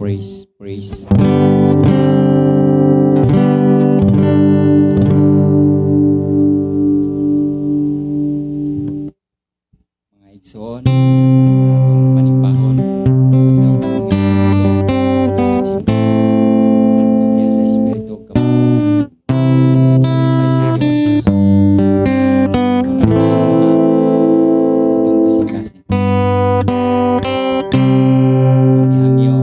Praise, praise. Mga igsoon, sa atong panimbahon, adlaw karong Diya sa Espiritu kamatuoran. Kalipay sa Dios. Ang sa atong kasing-kasing. Gihangyo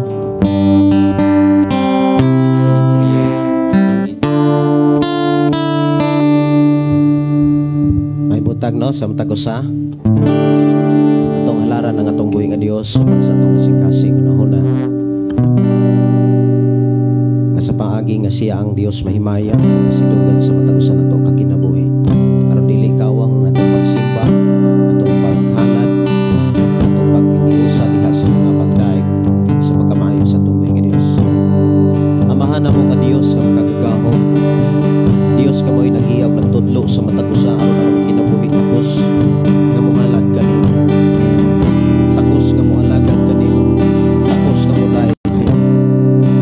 May butag no sa matag usa. Atong halaran ang atong buhi nga Dios sa atong kasing-kasing unahuna. Nga sa paagi nga siya ang Dios mahimaya pasidugan sa matag usa nato kakinabuhi. Aron dili kawang atong pagsimba, atong paghalad, atong paghiusa diha sa mga pagdaig sa pagkamayo sa atong buhi nga Dios. Amahan namo nga Dios nga makagagahom. Dios kamoy nagiyaw nagtudlo sa matag usa aron ang kinabuhi takos nga mohalad kanimo. Takos nga moalagad kanimo. Takos nga modaig kanimo.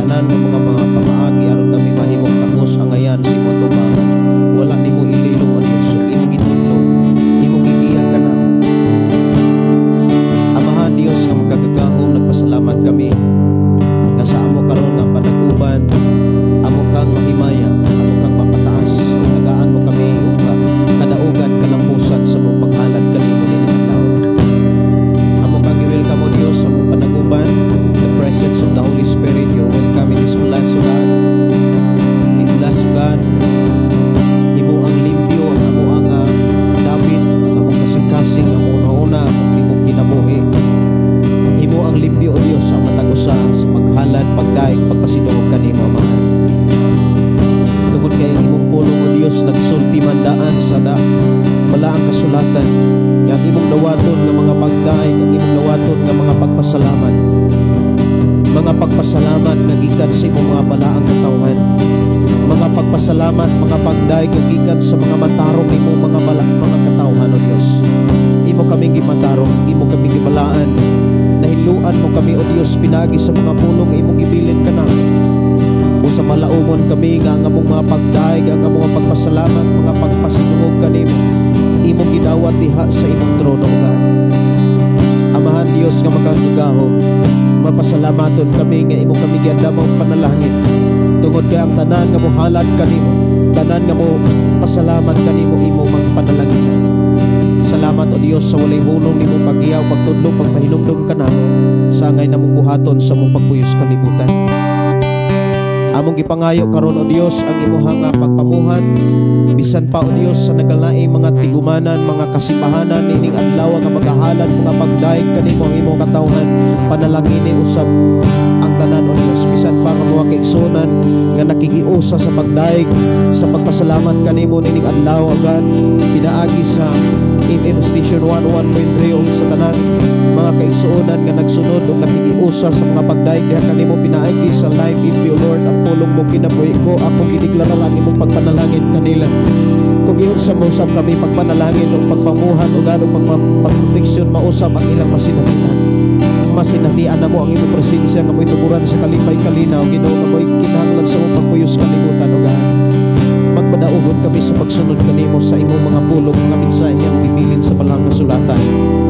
Tanan nga mga pamaagi aron kami mahimong takos angayan sa imong atubangan. Wala nimo ililong o Dios, ug imong gitudlo, imong gigiya kanamo. Amahan Dios nga makagagahom, nagpasalamat kami nga sa amo karon nga panag-uban, amo kang mahimaya, amo kang mapataas, ug tagaan mo kami og kadaugan kalampusan sa mong paghalad kanimo nining adlaw. Amo kang i-welcome o Dios sa mong panag-uban, the presence of the Holy Spirit. You're welcome in this place, O God. I-bless, O God. Imo ang limpyo, ang amo ang dapit, ang among kasing-kasing, ang una-una, ang imong kinabuhi. Imo ang limpyo, O Dios, ang matag usa sa paghalad, pagdaig, pagpasidungog kanimo, Amahan. Tungod kay ang imong pulong, O Dios, nagsulti man daan sa da balaang kasulatan nga ang imong dawaton nga mga pagdaig, ang imong dawaton nga mga pagpasalamat. Mga pagpasalamat nga gikan sa imong mga balaang katawhan. Mga pagpasalamat, mga pagdaig nga gikan sa mga matarong nimong mga bala, mga katawhan, O Dios. Imo kaming gimatarong, imo kaming gibalaan. Nahiluan mo kami, O Dios, pinagi sa mga pulong imong gibilin kanamo. O sa malaumon kami nga ang among mga pagdaig, ang among mga pagpasalamat, mga pagpasidungog kanimo, imong gidawat diha sa imong trono, O God. Amahan Dios nga makagagahom, mapasalamaton kami nga imo kami giandamong panalangin. Tungod kay ang tanan nga mohalad kanimo, tanan nga mo pasalamat kanimo, imo magpanalanginan. Salamat, O Dios, sa walay hulong nimong paggiyaw, pagtudlo, pagpahinumdom kanamo sa angay namong buhaton sa mong pagpuyos kalibutan. Among gipangayo karon, O Dios, ang imuhang pagpamuhan bisan pa, O Dios, sa nagalaing mga tigumanan, mga kasipahanan nining adlaw nga magahalad, mga pagdaig kanimo ang imong katawhan. Panalangini usab ang tanan, O Dios, bisan pa nga mga kaigsuonan nga nakikiusa sa pagdaig, sa pagpasalamat kanimo nining adlaw, God, pinaagi sa FM Station 101.3 ug sa tanan mga kaigsuonan nga nagsunod ug nakikiusa sa mga pagdaig diha kanimo pinaagi sa live FB, O Lord. Ang pulong mo kinabuhi ko, akong gideklarar ang imong pagpanalangin kanila. Kung iunsa mo usab kami pagpanalangin o pagpamuhat o gano'ng pagproteksyon, mausab ang ilang masinatian. Masinatian na mo ang imong presensya nga mo'y tuburan sa kalipay kalinaw, Ginoo, nga mo'y kinahanglan sa imong pagpuyos kalibutan, O God. Magpadaugon kami sa pagsunod kanimo sa imong mga pulong, mga mensahe ang bibilin sa balang kasulatan.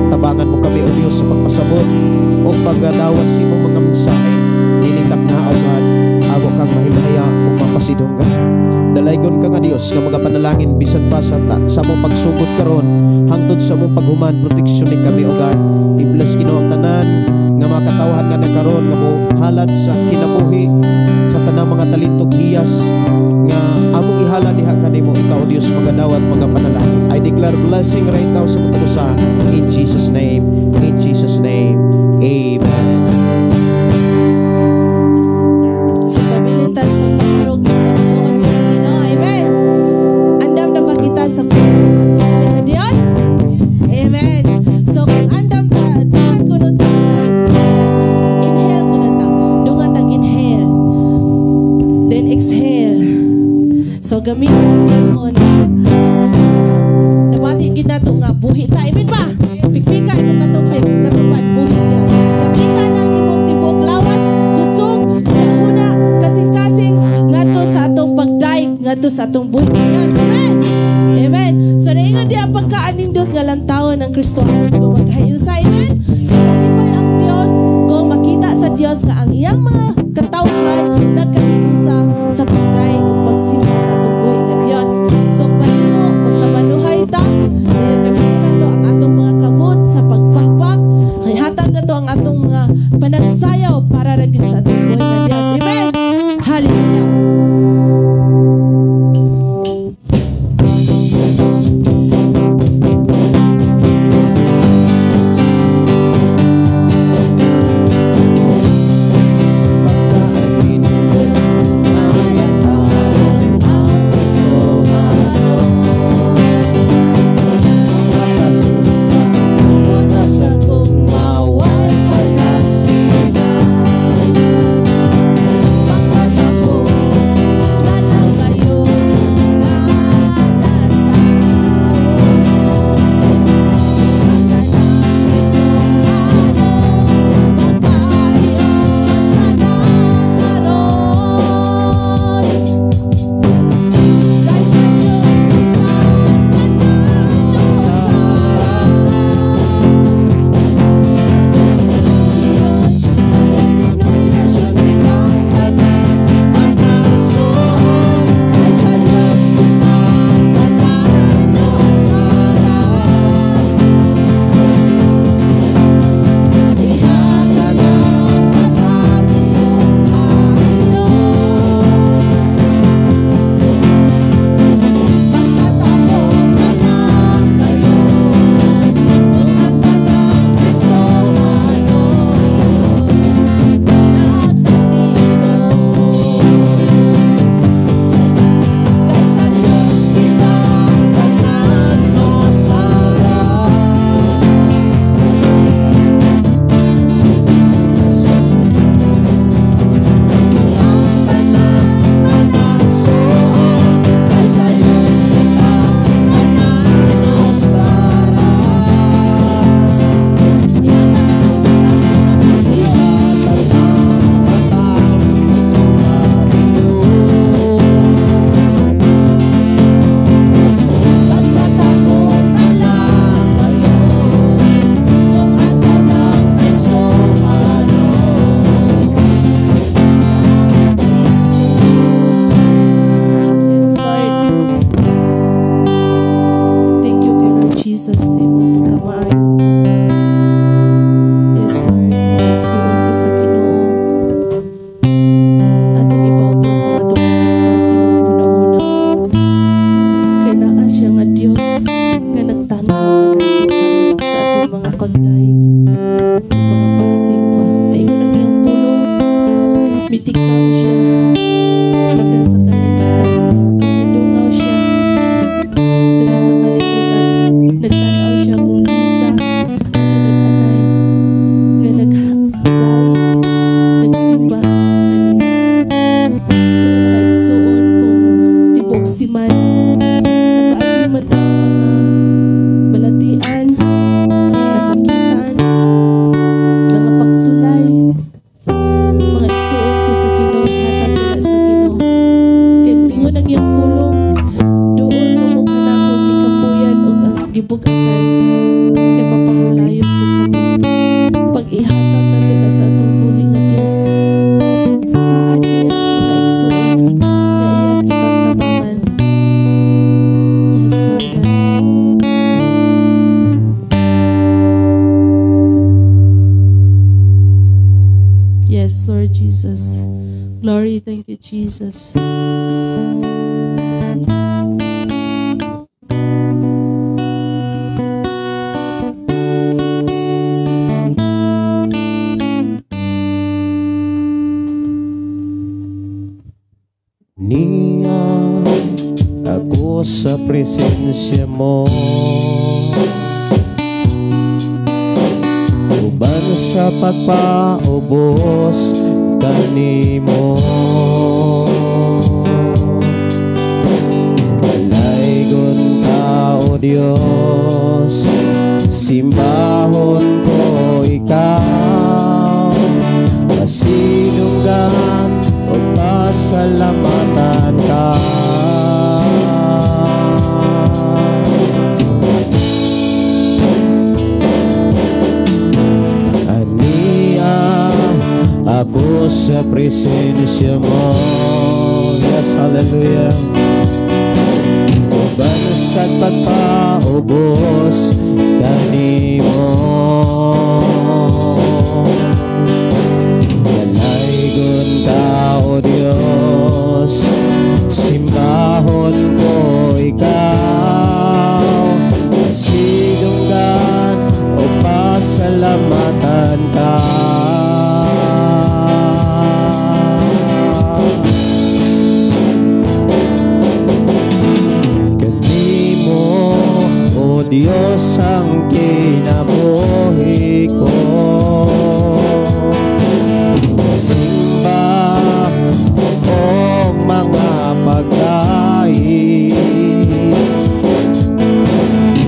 Tabangan mo kami, O Dios, sa pagpasabot o pagdawat sa imong mga mensahe. Nining takna, O God, amo kang mahimaya ug mapasidunggan. Dalaygon ka nga Dios nga magapanalangin bisan pa sa mong pagsugod karon hangtod sa mong paghuman, proteksyon ni kami, O God. I-bless Ginoo ang tanan nga mga katawhan nga nagkaron nga mohalad sa kinabuhi sa tanang mga talentog hiyas nga among ihala diha kanimo. Ikaw, O Dios, magadawat magapanalangin. I declare blessing right now sa matag usa in Jesus name, in Jesus name. Amen. Sa pabilitas magpakarog mga igsoon ko sa Ginoo. Amen. Andam na ba kita sa pulong sa tuloy nga Dios? Amen. So kung andam ta, dungan ko no ta, inhale ko na ta. Dungan tag inhale. Then exhale. So gamitin igsoon. Nabati gid nato nga buhi ta. Amen ba? Pikpika imong katupad, buhi ka. Gamitan ang imong tibuok lawas, kusog. nato sa atong buhi nga Dios. Amen. Amen. So naingon diya pagkaanindot nga lantawon ang Kristohanon kung magkahiusa. Amen. So malipay ang Dios kung makita sa Dios nga ang iyang mga katawhan nagkahiusa sa pagdaig ug pagsimba sa atong buhi nga Dios. So mahimo magkamanuhay ta, gamitin nato ang atong mga kamot sa pagpakpak. Ihatag nato ang atong mga panagsayaw para ra gyud sa atong buhi nga Dios. Amen. Hallelujah. Yes, Lord. Thank you kay Lord Jesus sa imong pagkamaayo. Yes, Lord. Igsuon ko sa Ginoo. Atong ipaubos ang atong kasing-kasing hunahuna. Kay naa siya nga Dios nga nagtanaw kanato karon sa atong mga pagdaig, mga pagsimba. Naingon ang iyang pulong, mitikang siya, gikan sa kalangitan. Midungaw siya diri sa kalibutan. Nagtanaw siya kung kinsa ang tinud-anay nga nagdaig, nagsimba kaniya. Mga igsuon, kung tibuok simana nakaagi man ta mga balatian, kasakitan, mga pagsulay, mga igsuon ko sa Ginoo, ihatag nila sa Ginoo. Kay ingon ang iyang pulong, duol kamo kanako gikapuyan ug ang gibug-atan, kay papahulayon ko kamo. Pag ihatag nato na sa atong buhi nga Dios, saad niya, mga igsuon, nga iya kitang tabangan. Yes, Lord God. Yes, Lord Jesus. Glory, thank you, Jesus. Niya ako sa presensya mo, uban sa pagpaubos kanimo. Kalaygon ka, O Diyos, simbahon ko ikaw, pasinunggan o pasalamatan ka. ko sa presensya mo. Yes, hallelujah. Uban sa pagpaubos kanimo, dalaygon ka, O Diyos, simbahon ko ikaw, sidunggan o pasalamatan ka. Kanimo, O Diyos, ang kinabuhi ko, simba og mga pagkain,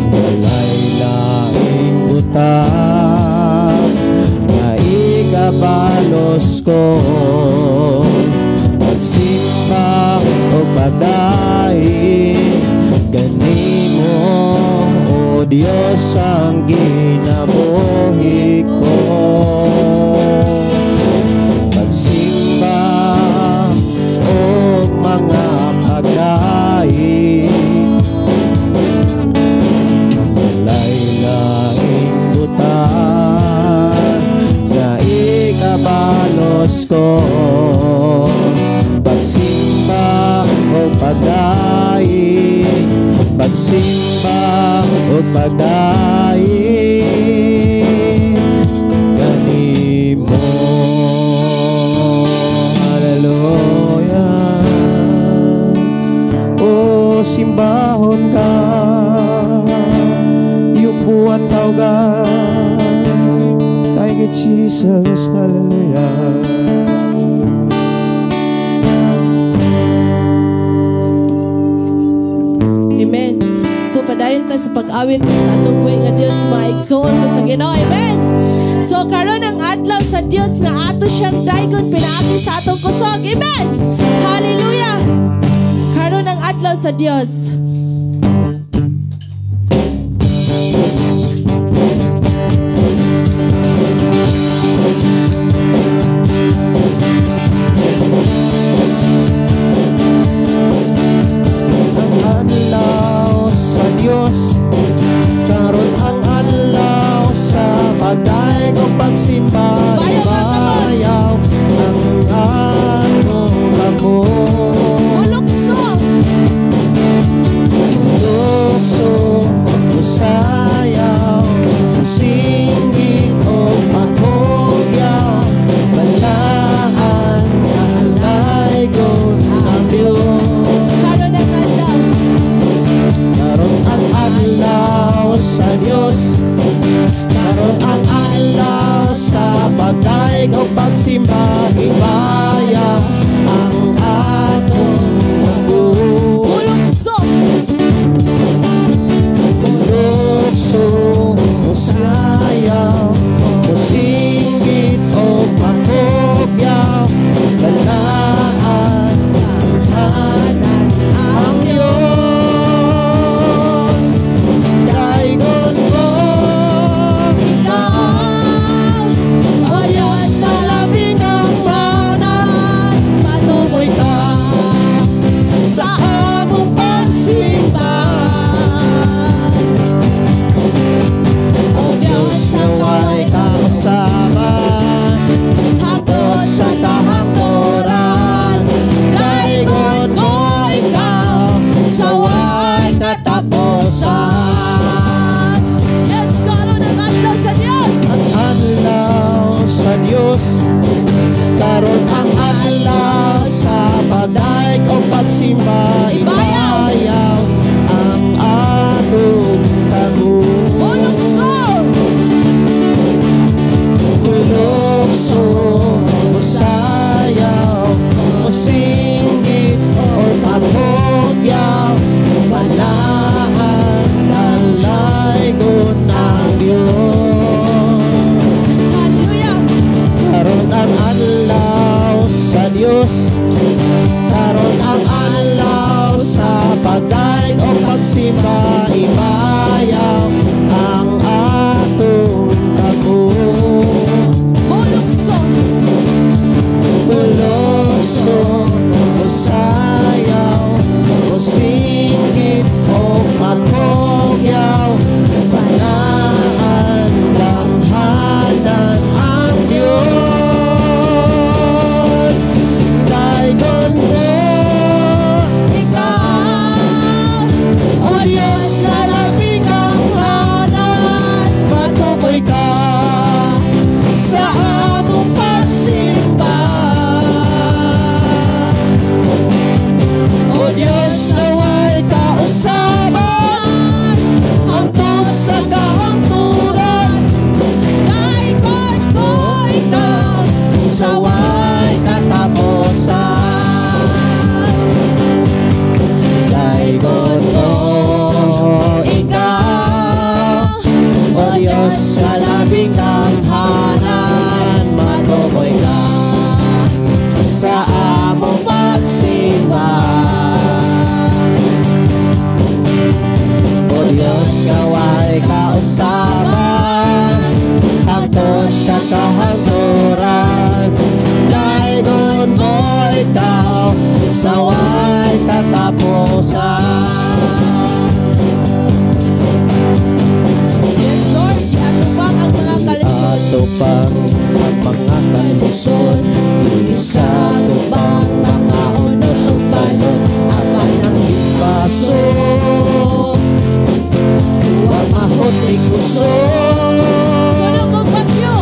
walay laing butang nga ikabalos ko, pagsimba o pagdaig kanimo, O Diyos, ang kinabuhi ko, pagsimba og mga pagkain, walay laing butang nga ikabalos ko, pagsimba o pagdaig, pagsimba o pagdaig kanimo. Hallelujah. O simbahon ka, yukuan ka, O God. Thank you, Jesus. Hallelujah. Amen. So padayon ta sa pag-awit sa atong buhi nga Dios, mga igsoon ko sa Ginoo. Amen. So karon ang adlaw sa Dios nga ato siyang daygon pinaagi sa atong kusog. Amen. Hallelujah. Karon ang adlaw sa Dios. Ang adlaw sa Dios, karon ang adlaw sa pagdaig o pagsimba, Bayaw mga kamot. ibayaw ang atong kamot. Ulukso. katapusan. Daygon ko ikaw, O Diyos, nga labing gamhanan. Matuboy ka sa among pagsimba. O Diyos, nga way kausaban, hangtod sa kahangturan. Daygon ko ikaw sa way katapusan. Yes, Lord, giatubang ang mga kalisod. Atupang ang mga kalisod, Isatubang mga unos ug balon, apan ang Paso, wa mahot ni kusog. Tunog og bagyo.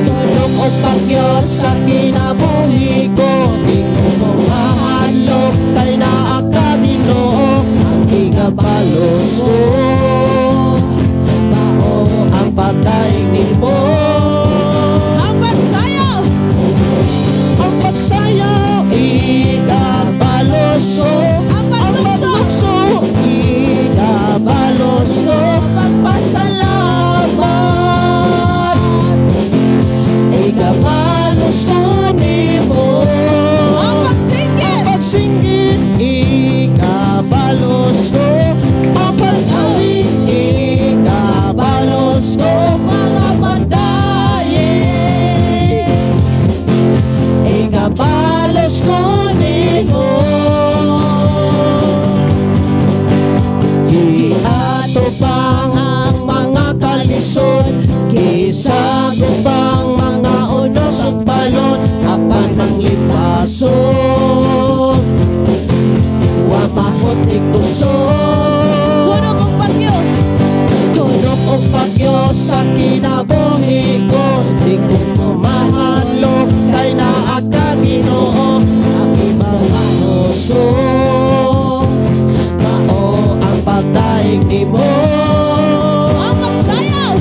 Tunog og bagyo sa kinabuhi ko. Di ko mahadlok kay naa ka, Ginoo. Ang igabalos ko mao ang pagdaig nimo. Ang pagsayaw. Ang pagsayaw, igabalos ko. Ang paglukso. Ang paglukso, igabalos ko. Pagpasalamat, igabalos ko nimo. Ang pagsinggit. Pagsinggit, igabalos ko. Ang pag-awit, igabalos ko. Mga pagdayin. Igabalos ko nimo. Giatupang ang mga kalisod, gisagupang mga unos ug balon, apan ang lipaso wa mahot ni kusog. Tunog og bagyo. Tunog og bagyo sa kinabuhi ko. Di ko mahadlok kay naa ka, Ginoo. Ang ibabalos ko mao ang pagdaig nimo. Ang pagsayaw.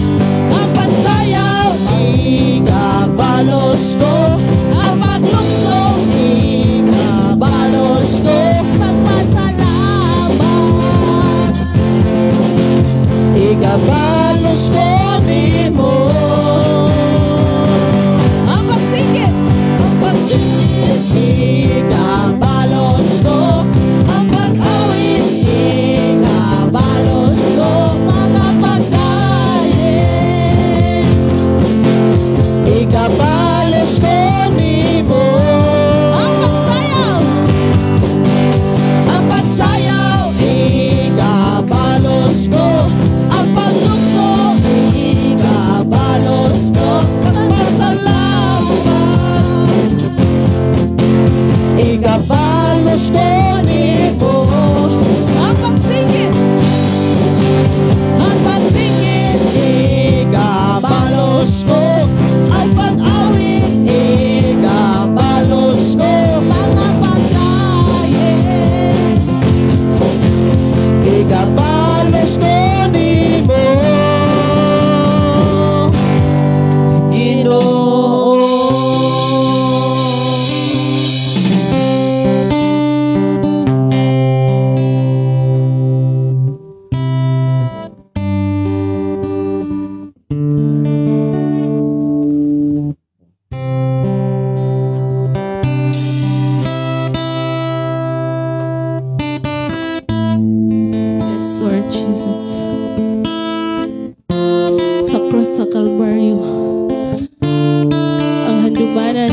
Ang pagsayaw, igabalos ko. Ang paglukso. Igabalos ko. Pagpasalamat. Igabalos ko nimo. Ang pagsinggit. Ang pagsinggit, igabalos ko. Ang pag-awit, igabalos ko. Mga pagdayin. Igabalos ko nimo. Ang pagsayaw. Ang pagsayaw, igabalos ko. Ang paglukso, igabalos ko. Pagpasalamat, igabalos ko nimo. Ang pagsinggit. Ang pagsinggit. Igabalos ko. Ang pag-awit, igabalos ko. Mga pagdayin. Igabalos ko nimo, Ginoo. Yes, Lord Jesus. Sa cross sa Calvario, ang handumanan,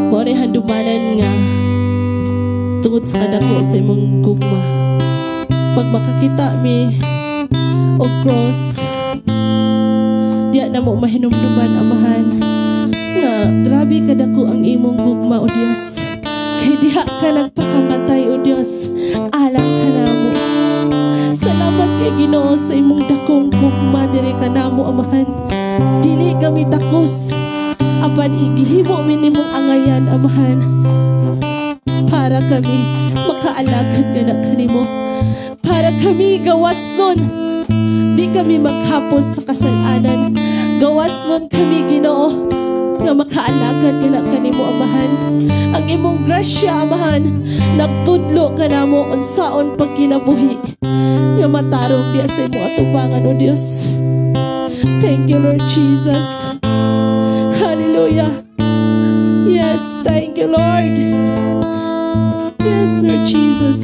mao ni handumanan nga tungod sa kadako sa imong gugma. Pag makakita mi og cross, diya na mo mahinumduman, Amahan, nga grabe kadako ang imong gugma, O Dios. Kay diha ka nagpakamatay, O Dios, alang kanamo. Salamat kay Ginoo sa imong dakong gugma diri kanamo, Amahan. Dili kami takos, apan igihimo mi nimong angayan, Amahan, para kami makaalagad ka na kanimo. Para kami gawas nun. Di kami maghapos sa kasalanan. Gawas nun kami, Ginoo, nga makaalagad ka na kanimo, Amahan. Ang imong grasya, Amahan, nagtudlo ka namo unsaon pagkinabuhi nga matarong diya sa imong atubangan, O Dios. Thank you, Lord Jesus. Hallelujah. Yes, thank you, Lord. Yes, Lord Jesus.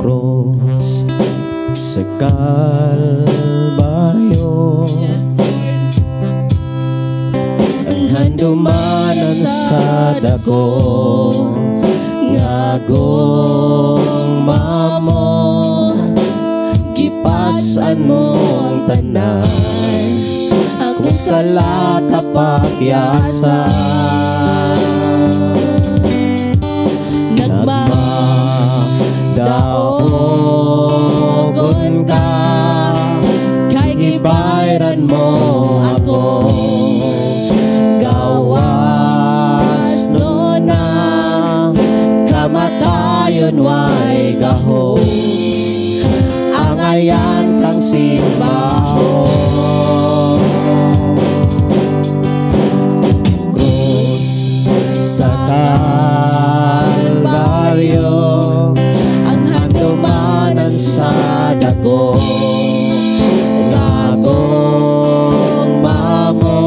Cross sa Kalbaryo. Yes, Lord. Ang handumanan sa dako nga gugma mo, gipasan mo ang tanan Akong kung sala kapagyasa. Nagma Nagmadaogon ka kay gibayran mo ako, gawas no na kamatayon way gahom, angayan kang simbahon. Krus sa Kalbaryo, ang handumanan sa dako nga gugma mo,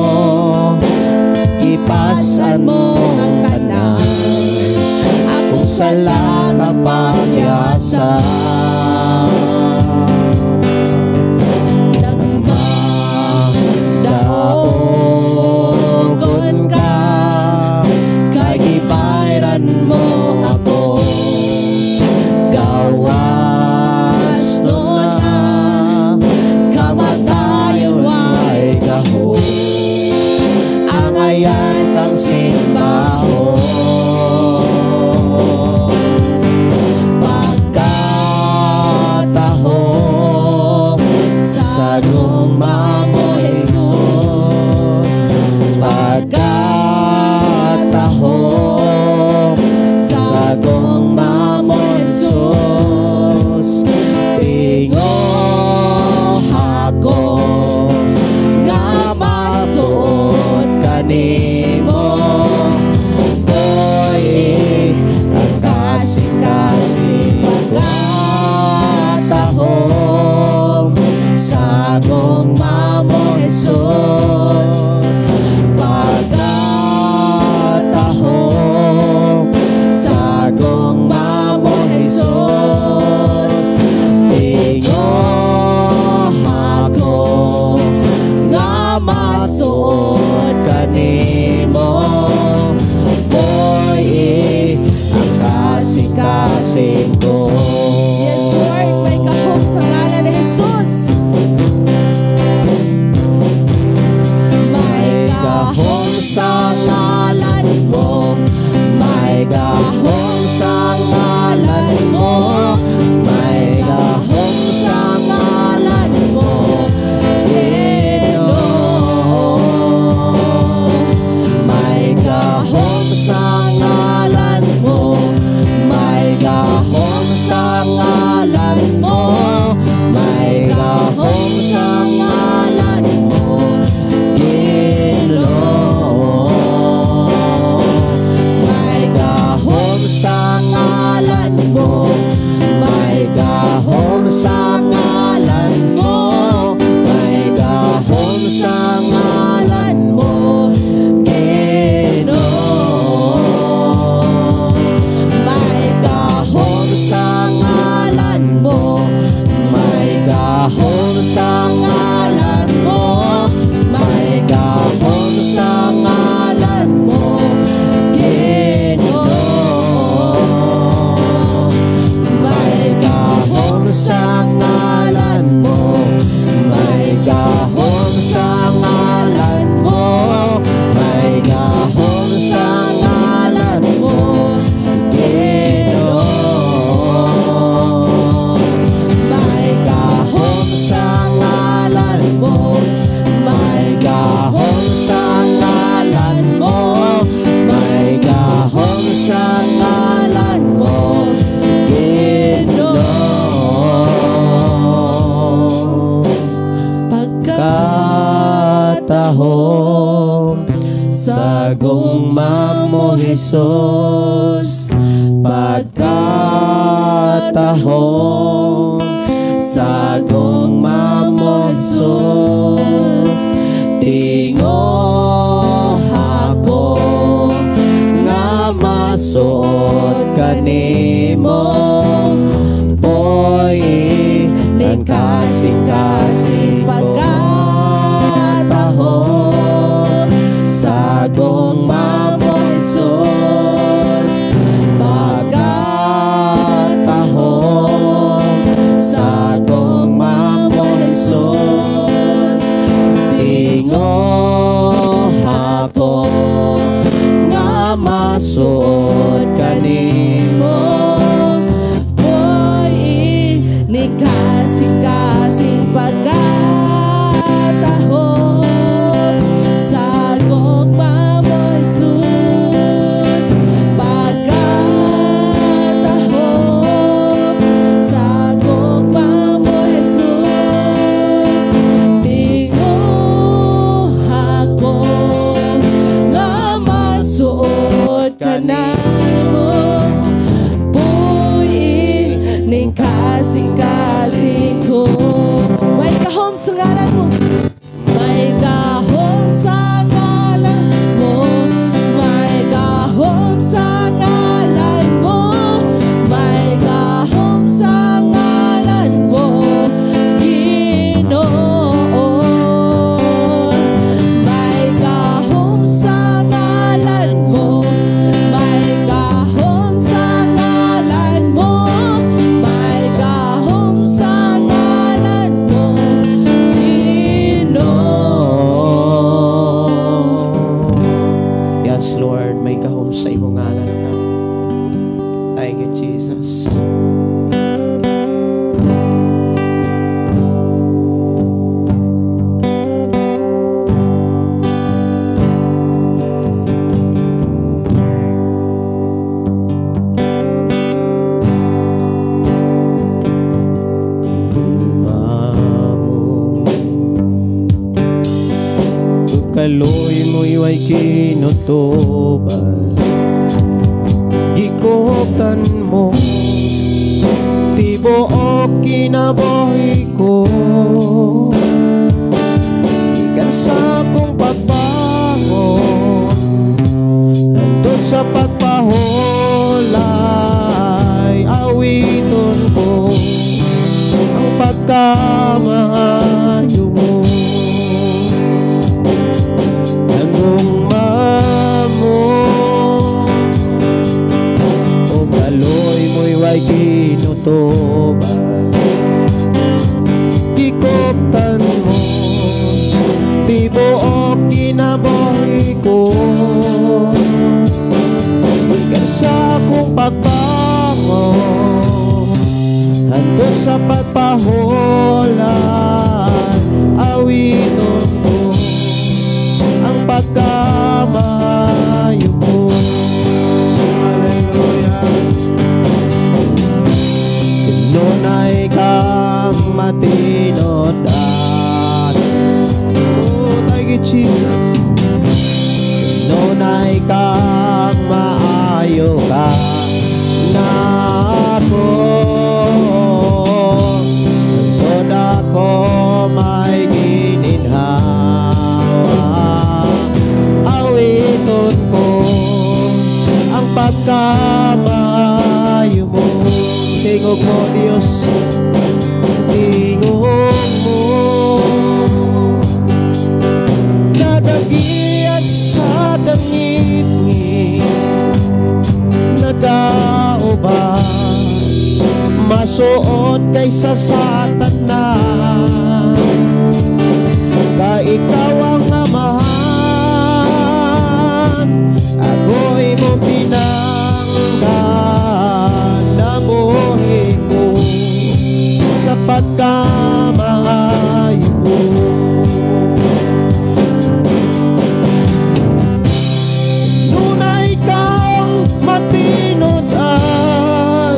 gipasan mo ang tanan akong sala kapagyasa. Nagmadaogon Daogon ka kay gibayran mo ako, gawas no na kamatayon way gahom, angayan kang simbahon. Pagkatahom sa gugma mo, Jesus, pagkatahom sa gugma mo, Jesus, tinguha ko nga masuot kanimo, Boy, ang kasing-kasing. Pagkatahom sa gugma mo, Jesus, pagkatahom sa gugma mo, Jesus, tinguha ko nga masuot kanimo, Boy, ang kasing-kasing ko. Yes, Lord, may gahom sa ngalan ni Jesus. May May gahom sa ngalan mo, may gahom sa ngalan mo, may gahom sa ngalan mo, Ginoo. May gahom sa ngalan mo, may gahom sa ngalan mo, may gahom sa ngalan mo, Ginoo. May gahom sa ngalan mo, may gahom sa ngalan mo, may gahom sa ngalan mo, Ginoo. May gahom sa ngalan mo, may gahom sa ngalan mo, may gahom sa ngalan mo, Ginoo. May gahom sa ngalan mo, may gahom sa ngalan mo, may gahom sa ngalan mo, Ginoo. May gahom sa ngalan Pagkatahom sa gugma mo, Jesus. Pagkatahom sa gugma mo, Jesus. Tinguha ko nga masuot kanimo, Puy-i ng kasing-kasing. Pagkatahom sa gugma mo, Jesus. Pagkatahom sa gugma mo, Jesus. Tinguha ko nga masuot kanimo, Puy-i ni kasing-kasing. Pagkatahom sa gugma mo, Jesus. Pagkatahom sa gugma mo, Jesus. Tinguha ko nga masuot kanimo, Puy-i ning kasing-kasing ko. May gahom sa ngalan mo. May gahom sa ngalan mo. May gahom sa ngalan mo. May gahom sa ngalan mo, Ginoo. May gahom sa ngalan mo. May gahom sa ngalan mo. May gahom sa ngalan mo, Ginoo. Yes, Lord, may gahom sa imong ngalan ka. Thank you, Jesus. Mamo, kaloy mo'y way kinutubal, gikoptan mo tibuok kinabuhi ko. Gikan sa akong pagbangon hantod sa pagpahulay, awiton ko ang pagkamaayo mo. Ang gugma mo o kaloy mo'y way kinutubal, gikoptan mo tibuok kinabuhi ko. Gikan sa akong pagbangon hantod sa pagpahulay, awiton ko ang pagkamaayo mo. Hallelujah. Kinunay kang matinod-an. Oh, thank you, Jesus. Kinunay kang maayo ka nako. Hantod ako may gininhawa, awiton ko ang pagkamaayo mo. Tingog mo, Diyos, tingog mo nagagiya sa kangitngit, nagauban masuot kaysa sa tanan. Ka ikaw ang amahan, ako imong tinanggan, nabuhi ko sa pagkamaayo mo. Nunay kang matinod-an,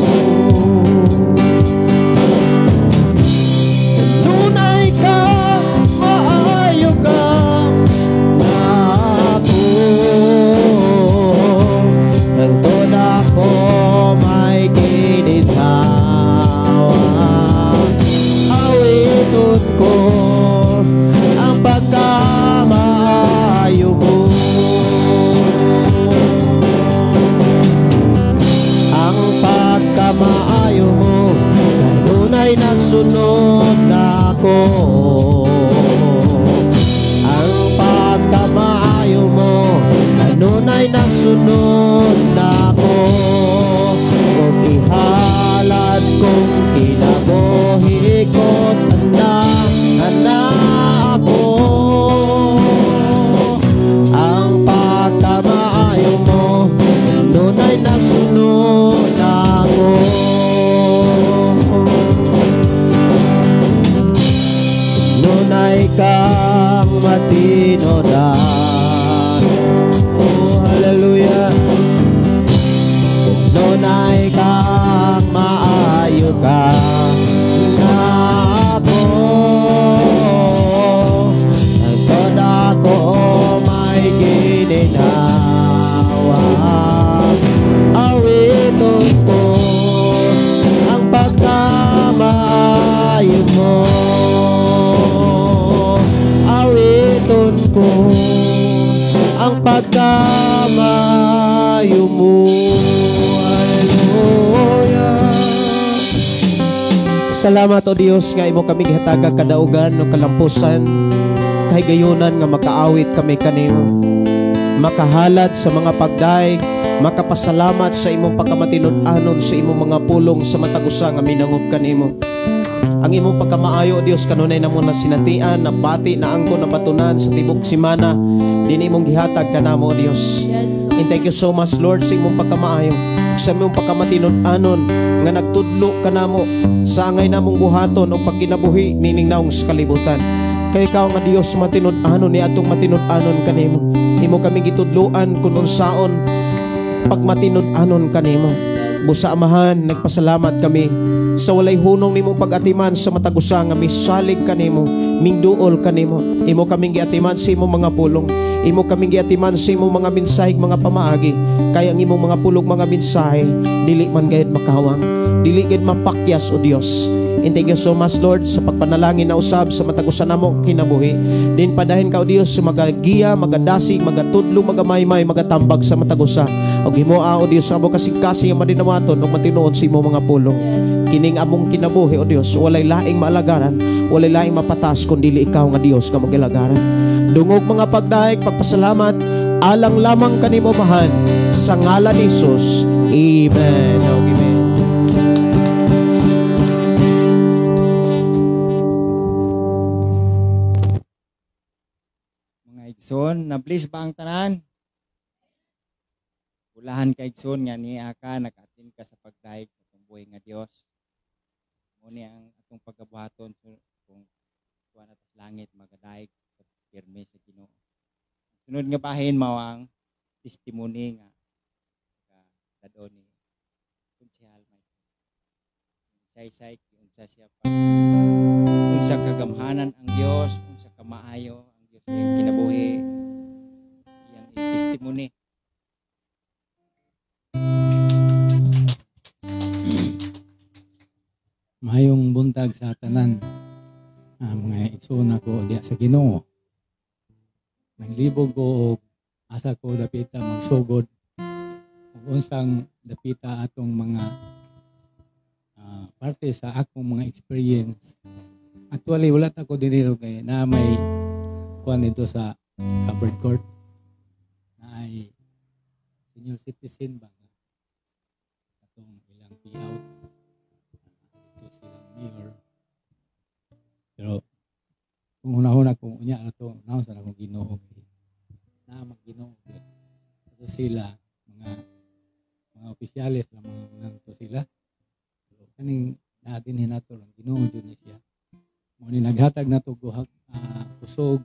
kang matinud-an. Oh, hallelujah. Kung dunay kang maayo ka nako, hangtod ako may gininhawa, awiton ko ang pagkamaayo mo. Awiton ko ang pagkamaayo mo. Hallelujah. Salamat, O Dios, nga imo kami gihatagag kadaugan o kalampusan, kahigayunan nga makaawit kami kanimo, makahalad sa mga pagdayeg, makapasalamat sa imong pagkamatinud-anon, sa imong mga pulong sa matag usa nga minangop kanimo. Ang imong pagkamaayo, O Dios, kanunay namo na sinatian, nabati, naangkon, napatunan sa tibok simana din imong gihatag kanamo, O Dios. Yes, Lord. And thank you so much, Lord, sa imong pagkamaayo, sa imong pagkamatinud-anon nga nagtudlo kanamo sa angay namong buhaton o pagkinabuhi nining naong sa kalibutan. Kay ikaw nga Dios matinud-anon ni atong matinud-anon kanimo. Imo kami gitudloan kun unsaon pagmatinud-anon kanimo. Busa Amahan, nagpasalamat kami sa walay hunong nimong pag-atiman sa matag usa nga misalig kanimo, mingduol kanimo. Imo kaming giatiman sa imong mga pulong. Imo kaming giatiman sa imong mga mensahe, mga pamaagi. Kay ang imong mga pulong, mga mensahe, dili man gayud makawang, dili gayud mapakyas, O Dios. And thank you so much, Lord, sa pagpanalangin na usab sa matag usa namo kinabuhi. Din padahin ka, O Dios, sa magagiya, magadasig, magatudlo, magamaymay, magatambag sa matag usa. Og himoa, O Dios, amo kasing-kasing ang madinawaton ug matinuod sa imong mga pulong. Yes. Kining among kinabuhi, O Dios, walay laing maalagaran, walay laing mapatas kun dili ikaw nga Dios nga magilagaran. Dungog mga pagdayeg, pagpasalamat, alang lamang kanimo, Amahan, sa ngalan ni Jesus. Amen. Og amen. Mga igsoon, na-bless ba ang tanan? Ulahan ka, igsoon, nga niya ka naka-attend ka sa pagdayeg sa atong buhi nga Dios. Mo ni ang atong pagabuhaton kung tuwa na sa langit magadayeg sa pirmi sa Ginoo. Sunod nga bahin mao ang testimony nga kadon ni Konsehal Michael. Saysay unsa siya pa, unsa kagamhanan ang Dios, unsa kamaayo ang Dios iyang kinabuhi, iyang testimony. Mayong buntag sa tanan, mga igsoon ako diya sa Ginoo. Naglibog ko og asa ko dapita magsugod ug unsang dapita atong mga parte sa akong mga experience. Actually wala ta ko dinhi kay na may kuan dito sa covered court na ay senior citizen ba nga atong ilang payout ito silang mayor. Pero kung hunahuna kung unya na to, naon sa akong Ginoo na mag-Ginoo ito sila mga opisyales na mga nanto sila. Pero kaning natin hinato lang Ginoo jud ni siya. Mo ni naghatag nato guhag kusog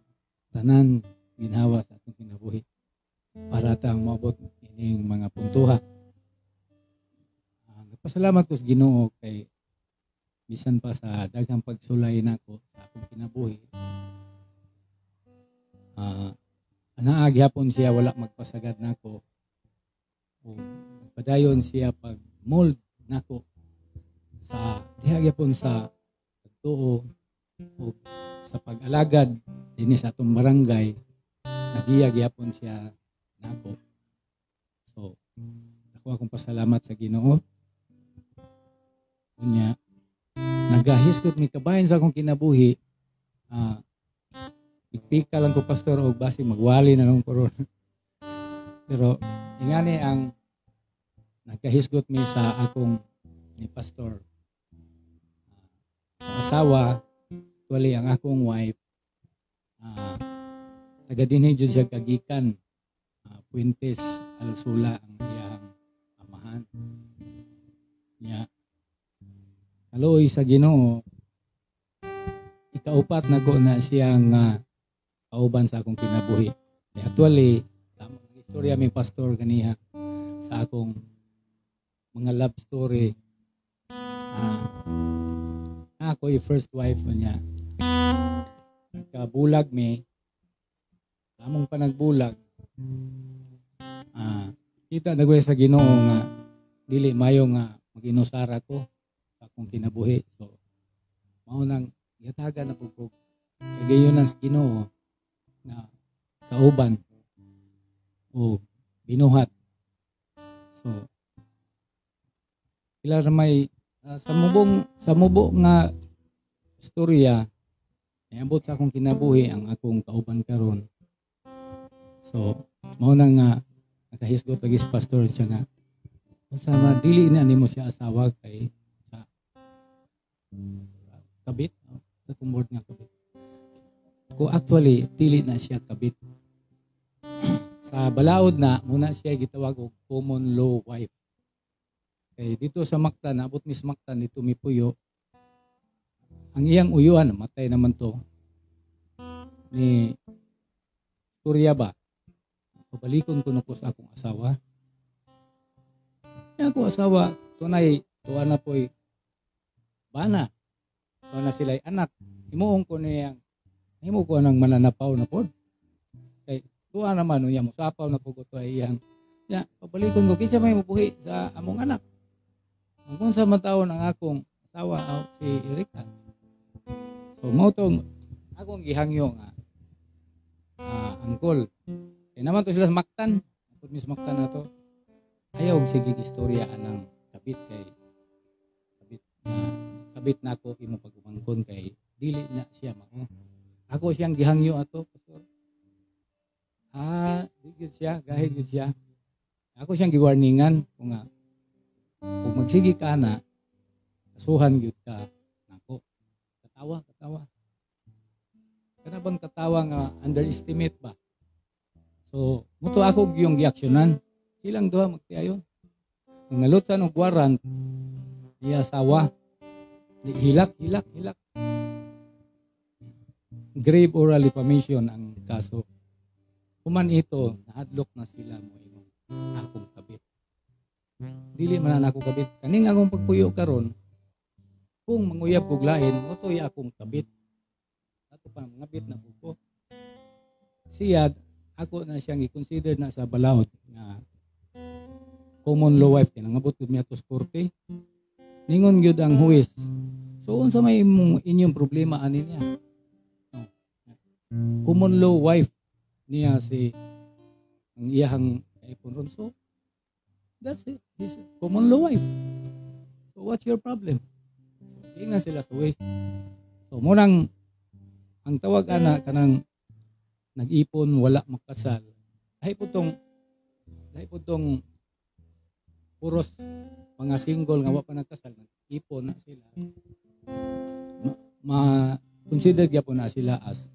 tanan ginhawa sa atong kinabuhi para ta moabot ining mga puntuha. Nagpasalamat ko sa Ginoo kay bisan pa sa daghang pagsulay nako sa akong kinabuhi. Anaa gihapon siya wala magpasagad nako. O padayon siya pag mold nako sa diha gihapon sa pagtuo o sa pag-alagad dinhi sa atong barangay, nagiya gihapon siya nako. So ako akong pasalamat sa Ginoo. Unya nagahisgot mi kabahin sa akong kinabuhi. Pika lang ko pastor og basi magwali na nung corona. Pero ingani ang nagkahisgot mi sa akong ni pastor. Asawa, actually ang akong wife, taga dinhi jud siya kagikan, Puentes Alsula ang iyang amahan. Nya kaluoy sa Ginoo, Ikaupat na ko na siyang kauban sa akong kinabuhi. Actually, tama ang istorya mi, pastor, ganiha sa akong mga love story. Ako yung first wife niya. Nagkabulag mi. Among panagbulag. Kita nagway sa Ginoo nga dili mayo nga maginusara ko sa akong kinabuhi. So mao nang gihatagan na pud ko kagayonan sa Ginoo nga kauban o binuhat. So ila ra may sa mubo nga istorya, niabot sa akong kinabuhi ang akong kauban karon. So mao na nga nakahisgot lagi si pastor siya nga unsa man dili na nimo siya asawa kay sa kabit, oh, sa tumboard nga kabit ko. Actually, dili na siya kabit. Sa balaod na muna siya gitawag og common law wife kay dito sa Mactan, naabot mi sa Mactan, dito mi puyo. Ang iyang uyuan matay naman to ni istorya ba, pabalikon ko ko sa akong asawa. Yung akong asawa, tunay, tuwa na po'y bana. Tuwa na sila'y anak. Himuong ko niyang, himo ko nang mananapaw na pod. Kay tuwa naman, unya mo sapaw na po ko to ay iyang. Ya, pabalikon ko, kinsa may mabuhi sa among anak. Ang kung sa mataon ang akong asawa, aw, si Erika. So, mao tong akong gihangyo nga, angkol. Kaya naman to sila sa Mactan. Napod mi sa Mactan na to. Ayaw og sige istorya anang kabit kay kabit na kabit na ako imo pag-umangkon kay dili na siya mao. Ako siyang gihangyo ato, pastor. Di gyud siya, gahig gyud siya. Ako siyang giwarningan kung nga kung magsige ka na, kasuhan gyud ka nako. Katawa, katawa. Kana bang katawa nga underestimate ba? So, muto ako yung giaksyonan. Silang duha magtiayon. Ang nalutan og warrant, iya asawa. Di hilak, hilak, hilak. Grave oral defamation ang kaso. Human ito, nahadlok na sila mo ingon akong kabit. Dili man na ako kabit. Kaning akong pagpuyo karon, kung manguyab kog lain, motoy akong kabit. Ato pa mangabit na ko. Siya, ako na siyang i-consider na sa balaod nga common law wife kay nangabot gud mi ato sa korte. Ningon gyud ang huwes. So unsa may imong inyong problema ani niya? Oh. Common law wife niya si ang iyahang kaipon ron. So that's it. His common law wife. So what's your problem? So ingan sila sa huwes. So munang ang tawag ana kanang nag-ipon wala makasal. Ay po tong puros mga single nga wa pa nagkasal, nag-ipon na sila. Ma consider gyapon na sila as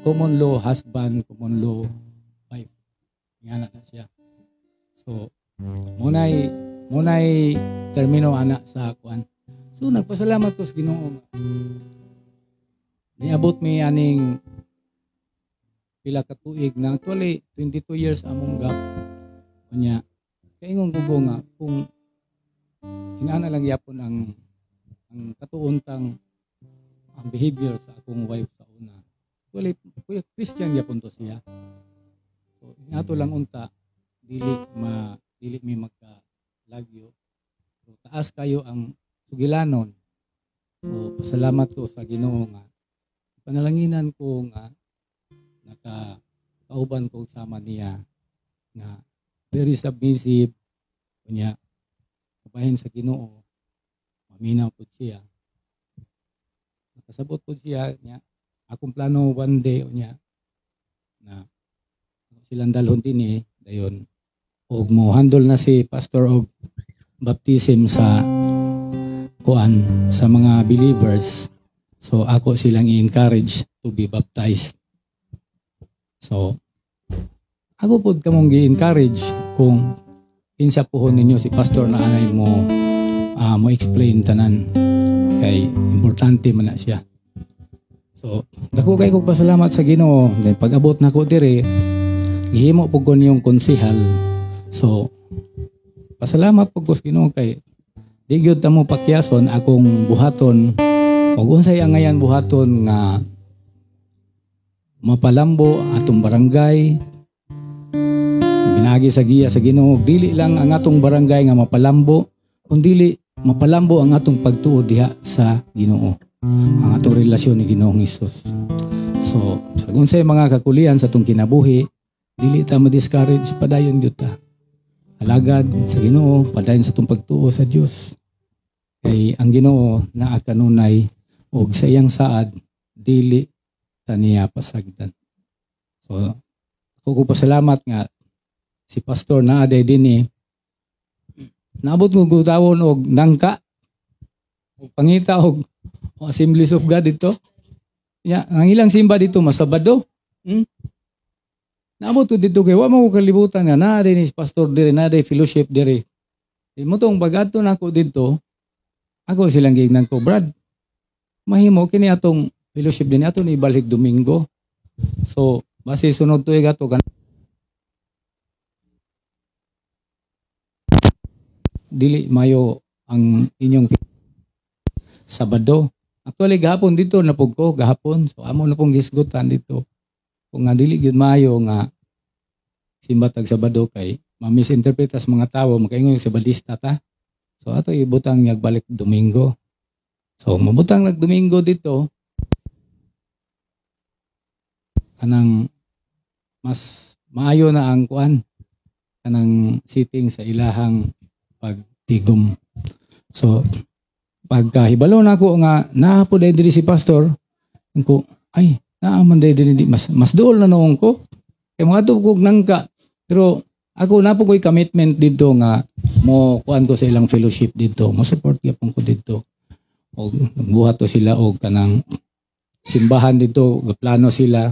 common law husband, common law wife. Nga na siya. So munay termino ana sa kuan. So nagpasalamat ko sa Ginoo nga niabot mi aning pila ka tuig na, actually 22 years among gap. Unya kaingon ko ko nga kung ingana lang yapon ang katuuntang ang behavior sa akong wife sa una. Actually, kuya, Christian yapon to siya. So ingato lang unta dili mi magka lagyo. So, taas kayo ang sugilanon. So pasalamat ko sa Ginoo nga panalanginan ko nga naka kauban ko sama niya nga very submissive, unya kabahin sa Ginoo, maminaw pud siya, nakasabot pud siya nya. Akong plano one day unya na silang dalhon dinhi dayon og mo handle na si pastor og baptism sa kuan sa mga believers. So ako silang i-encourage to be baptized. So ako pod kamong gi-encourage kung kinsa puhon ninyo, si pastor na anay mo mo explain tanan kay importante man na siya. So, dako kay kog pasalamat sa Ginoo. Then pag-abot nako diri, gihimo pud ko niyong konsehal. So, pasalamat pud ko sa Ginoo kay di gyud ta mo pakyason akong buhaton og unsay angayan buhaton nga mapalambo atong barangay. Binagi sa giya sa Ginoo, dili lang ang atong barangay nga mapalambo, kundili mapalambo ang atong pagtuo diha sa Ginoo, ang atong relasyon ni Ginoong Hesus. So, sa unsay mga kakulian sa atong kinabuhi, dili ta ma-discourage, padayon gyud ta. Alagad sa Ginoo, padayon sa atong pagtuo sa Dios. Kay ang Ginoo naa kanunay og sa iyang saad dili ta niya pasagdan. So, ako ko pasalamat nga si Pastor naa day dinhi. Naabot ko gutawon og nangka og pangita og Assemblies of God dito. Ya, ang ilang simba dito masabado. Naabot ko dito kay wa man ko kalibutan nga naa din ni pastor diri, naa day fellowship diri. Di mo tong bagadto nako dito. Ako silang giingnan ko, Brad, mahimo kini atong fellowship dinhi ato ni ibalik Domingo. So, base sunod tuig ato kan dili mayo ang inyong Sabado. Actually gahapon dito na pug ko gahapon. So amo na pong gisgutan dito. Kung nga dili gyud maayo nga simba tag Sabado kay ma-misinterpret as mga tawo makaingon sa Sabadista ta. So ato ibutang niya balik Domingo. So mabutang nag Domingo dito kanang mas maayo na ang kuan kanang sitting sa ilahang pagtigom. So pagkahibalo nako nga naa po diri si pastor, ko ay naa man diri mas duol na noong ko. Kay mga kog nangka. Pero ako na po ko'y commitment dito nga mo kuan ko sa ilang fellowship dito, mo support gyapon ko dito. Og nagbuhat to sila og kanang simbahan dito, plano sila.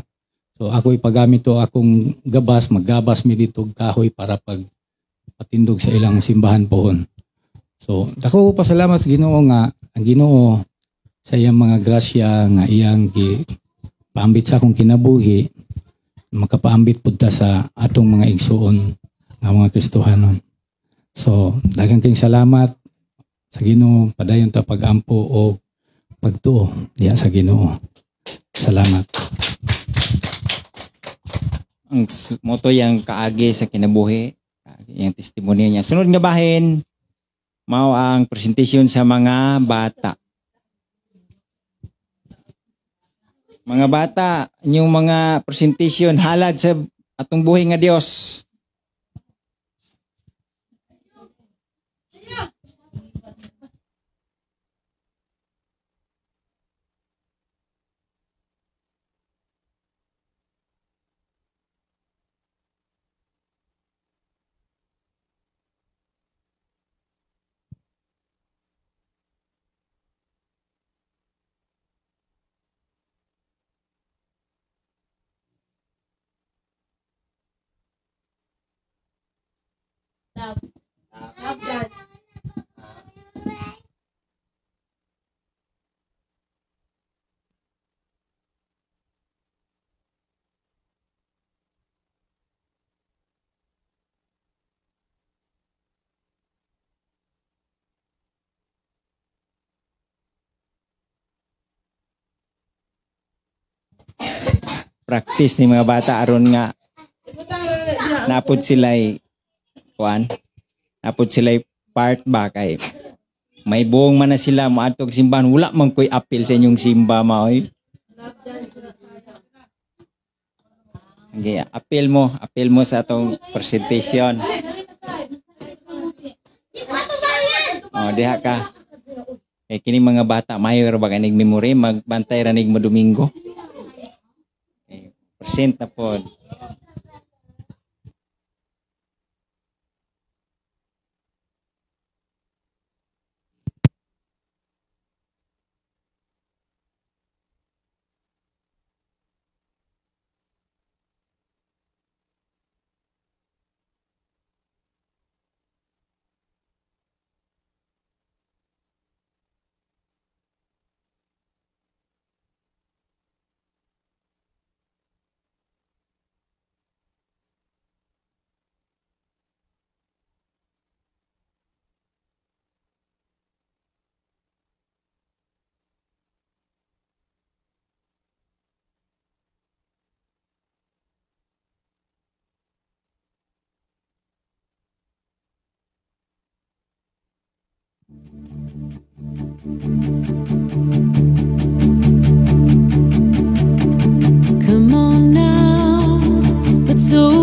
So ako ipagamit to akong gabas, maggabas mi dito og kahoy para pag patindog sa ilang simbahan pohon. So, dako ko pasalamat sa Ginoo nga ang Ginoo sa iyang mga grasya nga iyang gipaambit sa akong kinabuhi, makapaambit pud ta sa atong mga igsuon nga mga Kristohanon. So, daghang kayong salamat sa Ginoo, padayon ta pag-ampo o pagtuo diha sa Ginoo. Salamat. Ang moto yang kaagi sa kinabuhi, yang testimonya niya. Sunod nga bahin, mao ang presentation sa mga bata. Mga bata, inyong mga presentation halad sa atong buhi nga Dios. Love dance. Practice ni mga bata aron nga napod sila'y kuan, napod sila'y part ba kay may buong man na sila moadtog simbahan, wala man ko'y appeal sa inyong simba maoy. Okay, appeal mo sa atong presentation. Oh, diha ka. Kay kini mga bata mayo ra ba kanig memory, magbantay ra nig mo Domingo. Okay, present na pod.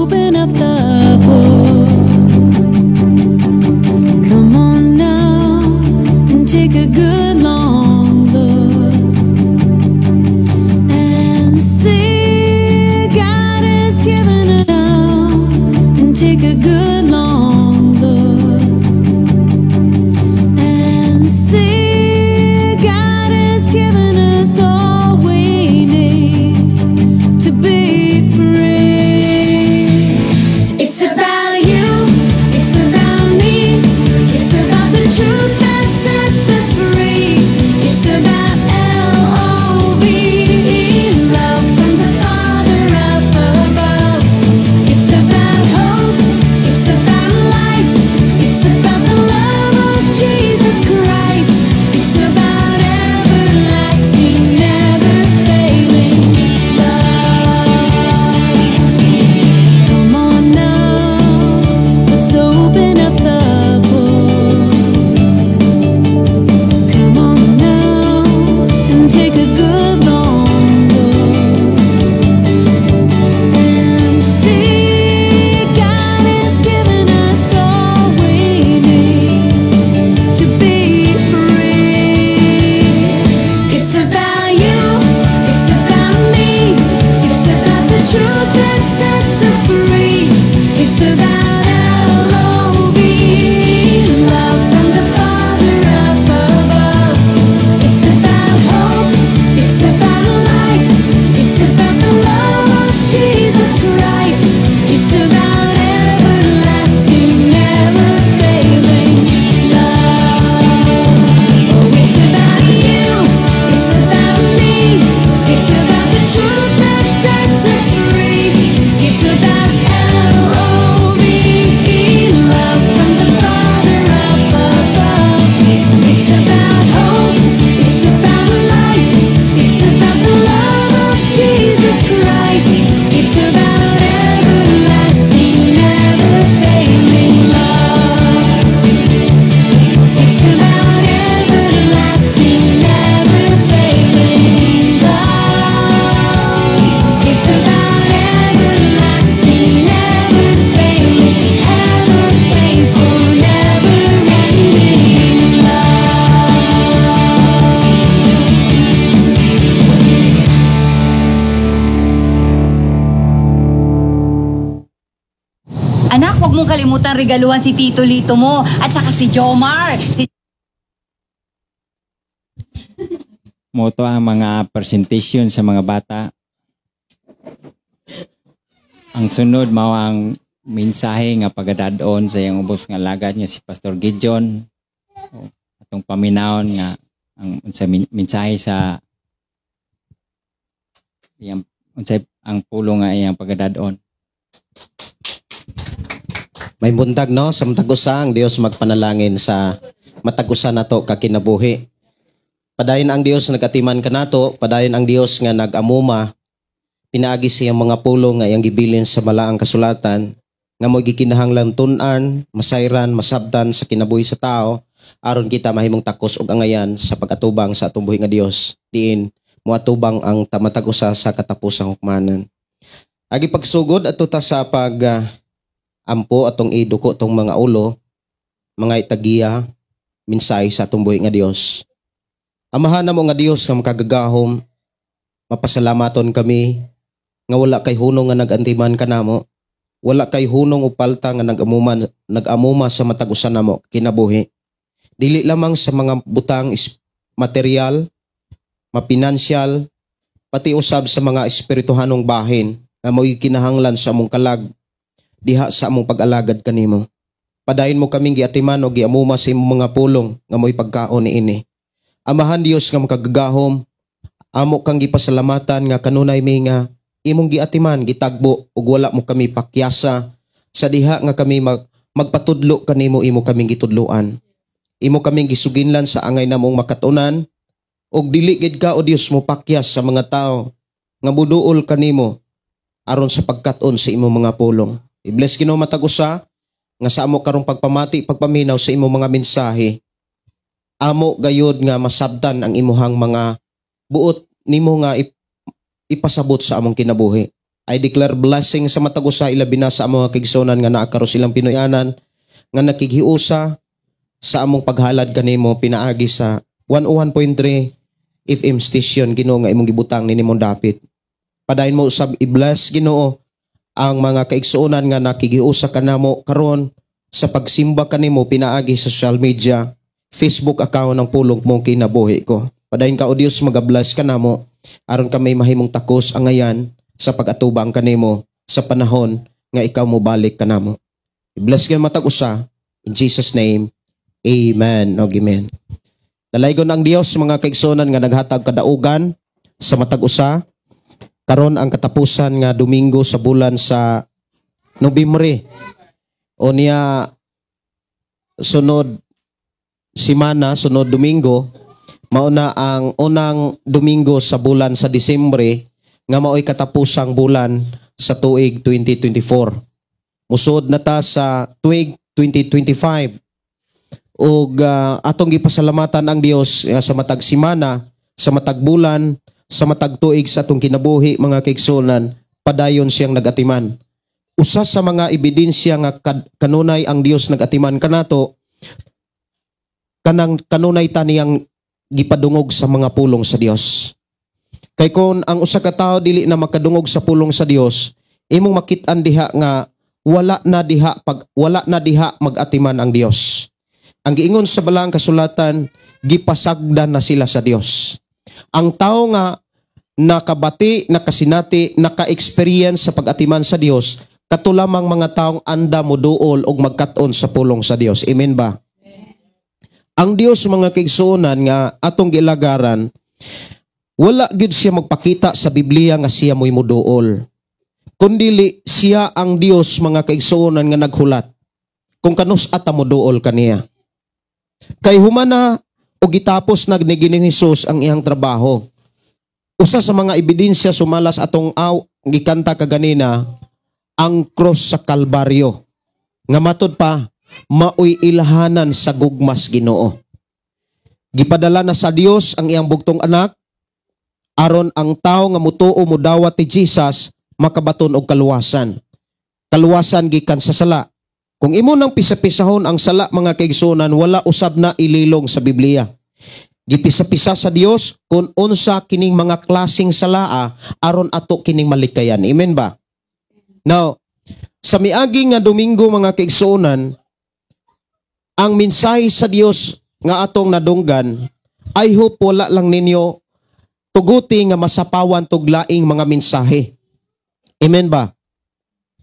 Open up the book. Come on now and take a good long look and see God has given it now and take a good long look and see God has given us all we need to be free. It's about you, it's about me, it's about the truth that sets us free. It's about LOVE, love from the Father up above. It's about hope, it's about life, it's about the love of Jesus Christ. It's about everlasting, never failing love. Come on now, let's open up the book. Come on now and take a good long look and see God has given us all we need to be free. It's about you, it's about me, it's about the truth that sets us free. It's about LOVE, love from the Father up above. It's about hope, it's about life, it's about the love of Jesus Christ. It's about everlasting, never failing love. Oh, it's about you, it's about me, it's about the truth that sets us free. It's about LOVE, love from the Father up above. It's about hope, it's about life, it's about the love of Jesus Christ. It's about everlasting, never failing love. It's about everlasting, never failing love. It's about everlasting, never failing, ever faithful, never ending love. Anak, huwag mong kalimutan regaluhan si Tito Lito mo at saka si Jomar. Si Mao to ang mga presentation sa mga bata. Ang sunod mao ang mensahe nga pagadad-on sa iyang ubos nga alagad nga si Pastor Gideon. O, atong paminawon nga ang unsa mensahe sa iyang unsay ang pulong nga iyang pagadad-on. May buntag, no, sa matag usa, ang Dios magpanalangin sa matag usa nato ka kinabuhi. Padayon ang Dios nagatiman kanato, padayon ang Dios nga nag-amuma pinaagi sa iyang mga pulong nga iyang gibilin sa balaang kasulatan nga mo'y gikinahanglan tun-an, masayran, masabtan sa kinabuhi sa tao aron kita mahimong takos og angayan sa pag-atubang sa atong buhi nga Dios, diin moatubang ang matag usa sa katapusang hukmanan. Agi pagsugod ato ta sa pag ampo, atong iduko tong mga ulo, mga itagiya mensahe sa atong buhi nga Dios. Amahan namo nga Dios nga makagagahom, mapasalamaton kami nga wala kay hunong nga nag-antiman kanamo, wala kay hunong o palta nga nag-amuma sa matag usa namo kinabuhi. Dili lamang sa mga butang material, mapinansyal, pati usab sa mga espirituhanong bahin nga mo'y kinahanglan sa among kalag diha sa among pag-alagad kanimo. Padayon mo kaming giatiman o giamuma sa imong mga pulong nga mo'y pagkaon niini. Amahan Dios nga makagagahom, amo kang gipasalamatan nga kanunay mi nga imong giatiman, gitagbo ug wala mo kami pakyasa sa diha nga kami magpatudlo kanimo, imo kaming gitudloan. Imo kaming gisuginlan sa angay namong makatunan ug dili gid ka, o Dios, mo pakyas sa mga tao nga muduol kanimo aron sa pagkat-on sa imong mga pulong. I-bless Ginoo matag usa nga sa amo karong pagpamati, pagpaminaw sa imong mga mensahe. Amo gayud nga masabtan ang imuhang mga buot nimo nga ipasabot sa among kinabuhi. I declare blessing sa matag usa, ilabi na sa among kaigsuonan nga naa karon silang Pinoyanan nga nakighiusa sa among paghalad kanimo pinaagi sa 101.3 FM station, Ginoo, nga imong gibutang ni nimong dapit. Padayon mo usab i-bless, Ginoo, ang mga kaigsuonan nga nakighiusa kanamo karon sa pagsimba kanimo pinaagi sa social media, Facebook account ng Pulong Mong Kinabuhi Ko. Padayon ka, O Dios, magabless kanamo aron kami mahimong takos angayan sa pag-atubang kanimo sa panahon nga ikaw mo balik kanamo. I-bless kayo matag usa. In Jesus' name, amen. Og amen. Dalaygon ang Dios, mga kaigsuonan, nga naghatag kadaugan sa matag usa. Karon ang katapusan nga Domingo sa bulan sa Nobyembre. O niya sunod simana, sunod Domingo, mauna ang unang Domingo sa bulan sa Disyembre nga mao'y katapusang bulan sa tuig 2024. Musod na ta sa tuig 2025. Ug atong gipasalamatan ang Dios sa matag simana, sa matag bulan, sa matag tuig sa atong kinabuhi, mga kaigsuonan, padayon siyang nagatiman. Usa sa mga ebidensya nga kanunay ang Dios nagatiman kanato, kanang kanunay ta niyang gipadungog sa mga pulong sa Dios. Kay kon ang usa ka tawo dili na makadungog sa pulong sa Dios, imong makit-an diha nga wala na diha magatiman ang Dios. Ang giingon sa Balaang Kasulatan, gipasagdan na sila sa Dios. Ang tao nga nakabati, nakasinati, naka-experience sa pag-atiman sa Dios, kato lamang mga taong anda moduol og magkat-on sa pulong sa Dios. Amen ba? Ang Dios, mga kaigsuonan nga atong gilagaran, wala gyud siya magpakita sa Biblia nga siya mo'y moduol. Kundili siya ang Dios, mga kaigsuonan, nga naghulat kung kanus ata moduol kaniya. Kay humana o gitapos na ni Ginoong Hesus ang iyang trabaho. Usa sa mga ebidensya sumalas atong aw gikanta kaganina, ang cross sa Kalbaryo. Nga matud pa maoy ilhanan sa gugmas Ginoo. Gipadala na sa Dios ang iyang bugtong anak aron ang tao nga mutuo, mudawat ni Jesus, makabaton og kaluwasan. Kaluwasan gikan sa sala. Kung imo nang pisa-pisahon ang sala, mga kaigsuonan, wala usab na ililong sa Biblia. Gipisa-pisa sa Dios kung unsa kining mga klaseng salaa aron ato kining malikayan. Amen ba? Now, sa miagi nga Domingo, mga kaigsuonan, ang mensahe sa Dios nga atong nadunggan, I hope wala lang ninyo tuguti nga masapawan tog laing mga mensahe. Amen ba?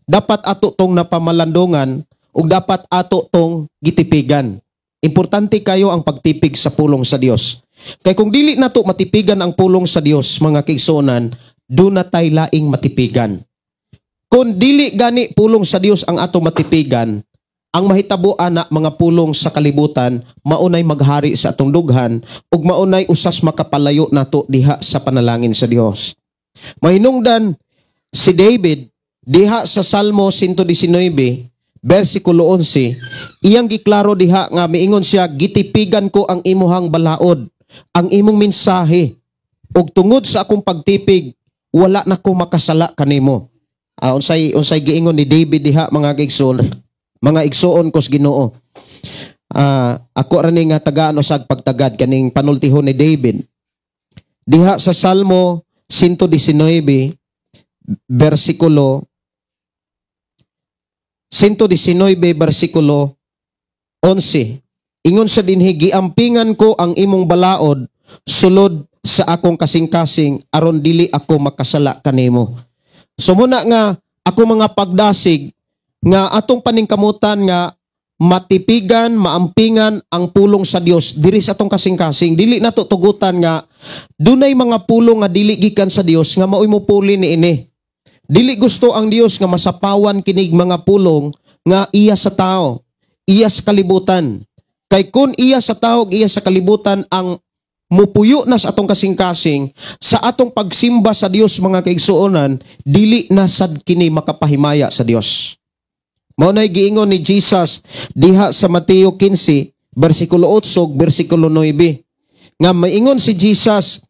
Dapat ato tong napamalandungan ug dapat ato tong gitipigan. Importante kayo ang pagtipig sa pulong sa Dios. Kay kung dili nato matipigan ang pulong sa Dios, mga kaigsuonan, duna tay laing matipigan. Kung dili gani pulong sa Dios ang ato matipigan, ang mahitabo ana mga pulong sa kalibutan, maunay maghari sa atong dughan ug maunay usas makapalayo nato diha sa panalangin sa Dios. Mahinungdan si David diha sa Salmo 119 versikulo 11, iyang giklaro diha nga miingon siya, "Gitipigan ko ang imuhang balaod, ang imong mensahe, ug tungod sa akong pagtipig wala na ko makasala kanimo." Unsay giingon ni David diha, mga kaigsoon, mga igsuon ko sa Ginoo? Ako ra ni nga tagaan usag pagtagad kaning panultihon ni David. Diha sa Salmo 119 versikulo 119 versikulo 11. Ingon sa dinhi, "Giampingan ko ang imong balaod sulod sa akong kasing-kasing aron dili ako makasala kanimo." So muna nga ako mga pagdasig nga atong paningkamutan nga matipigan, maampingan ang pulong sa Dios diri sa atong kasing-kasing. Dili nato tugutan nga dunay mga pulong nga dili gikan sa Dios nga maoy mopuli niini. Dili gusto ang Dios nga masapawan kinig mga pulong nga iya sa tao, iya sa kalibutan. Kay kun iya sa tao, iya sa kalibutan ang mupuyo na sa atong kasing-kasing, sa atong pagsimba sa Dios, mga kaigsuonan, dili na sad kini makapahimaya sa Dios. Mao nay giingon ni Jesus diha sa Mateo 15 versikulo 8 ug versikulo 9 nga maingon si Jesus,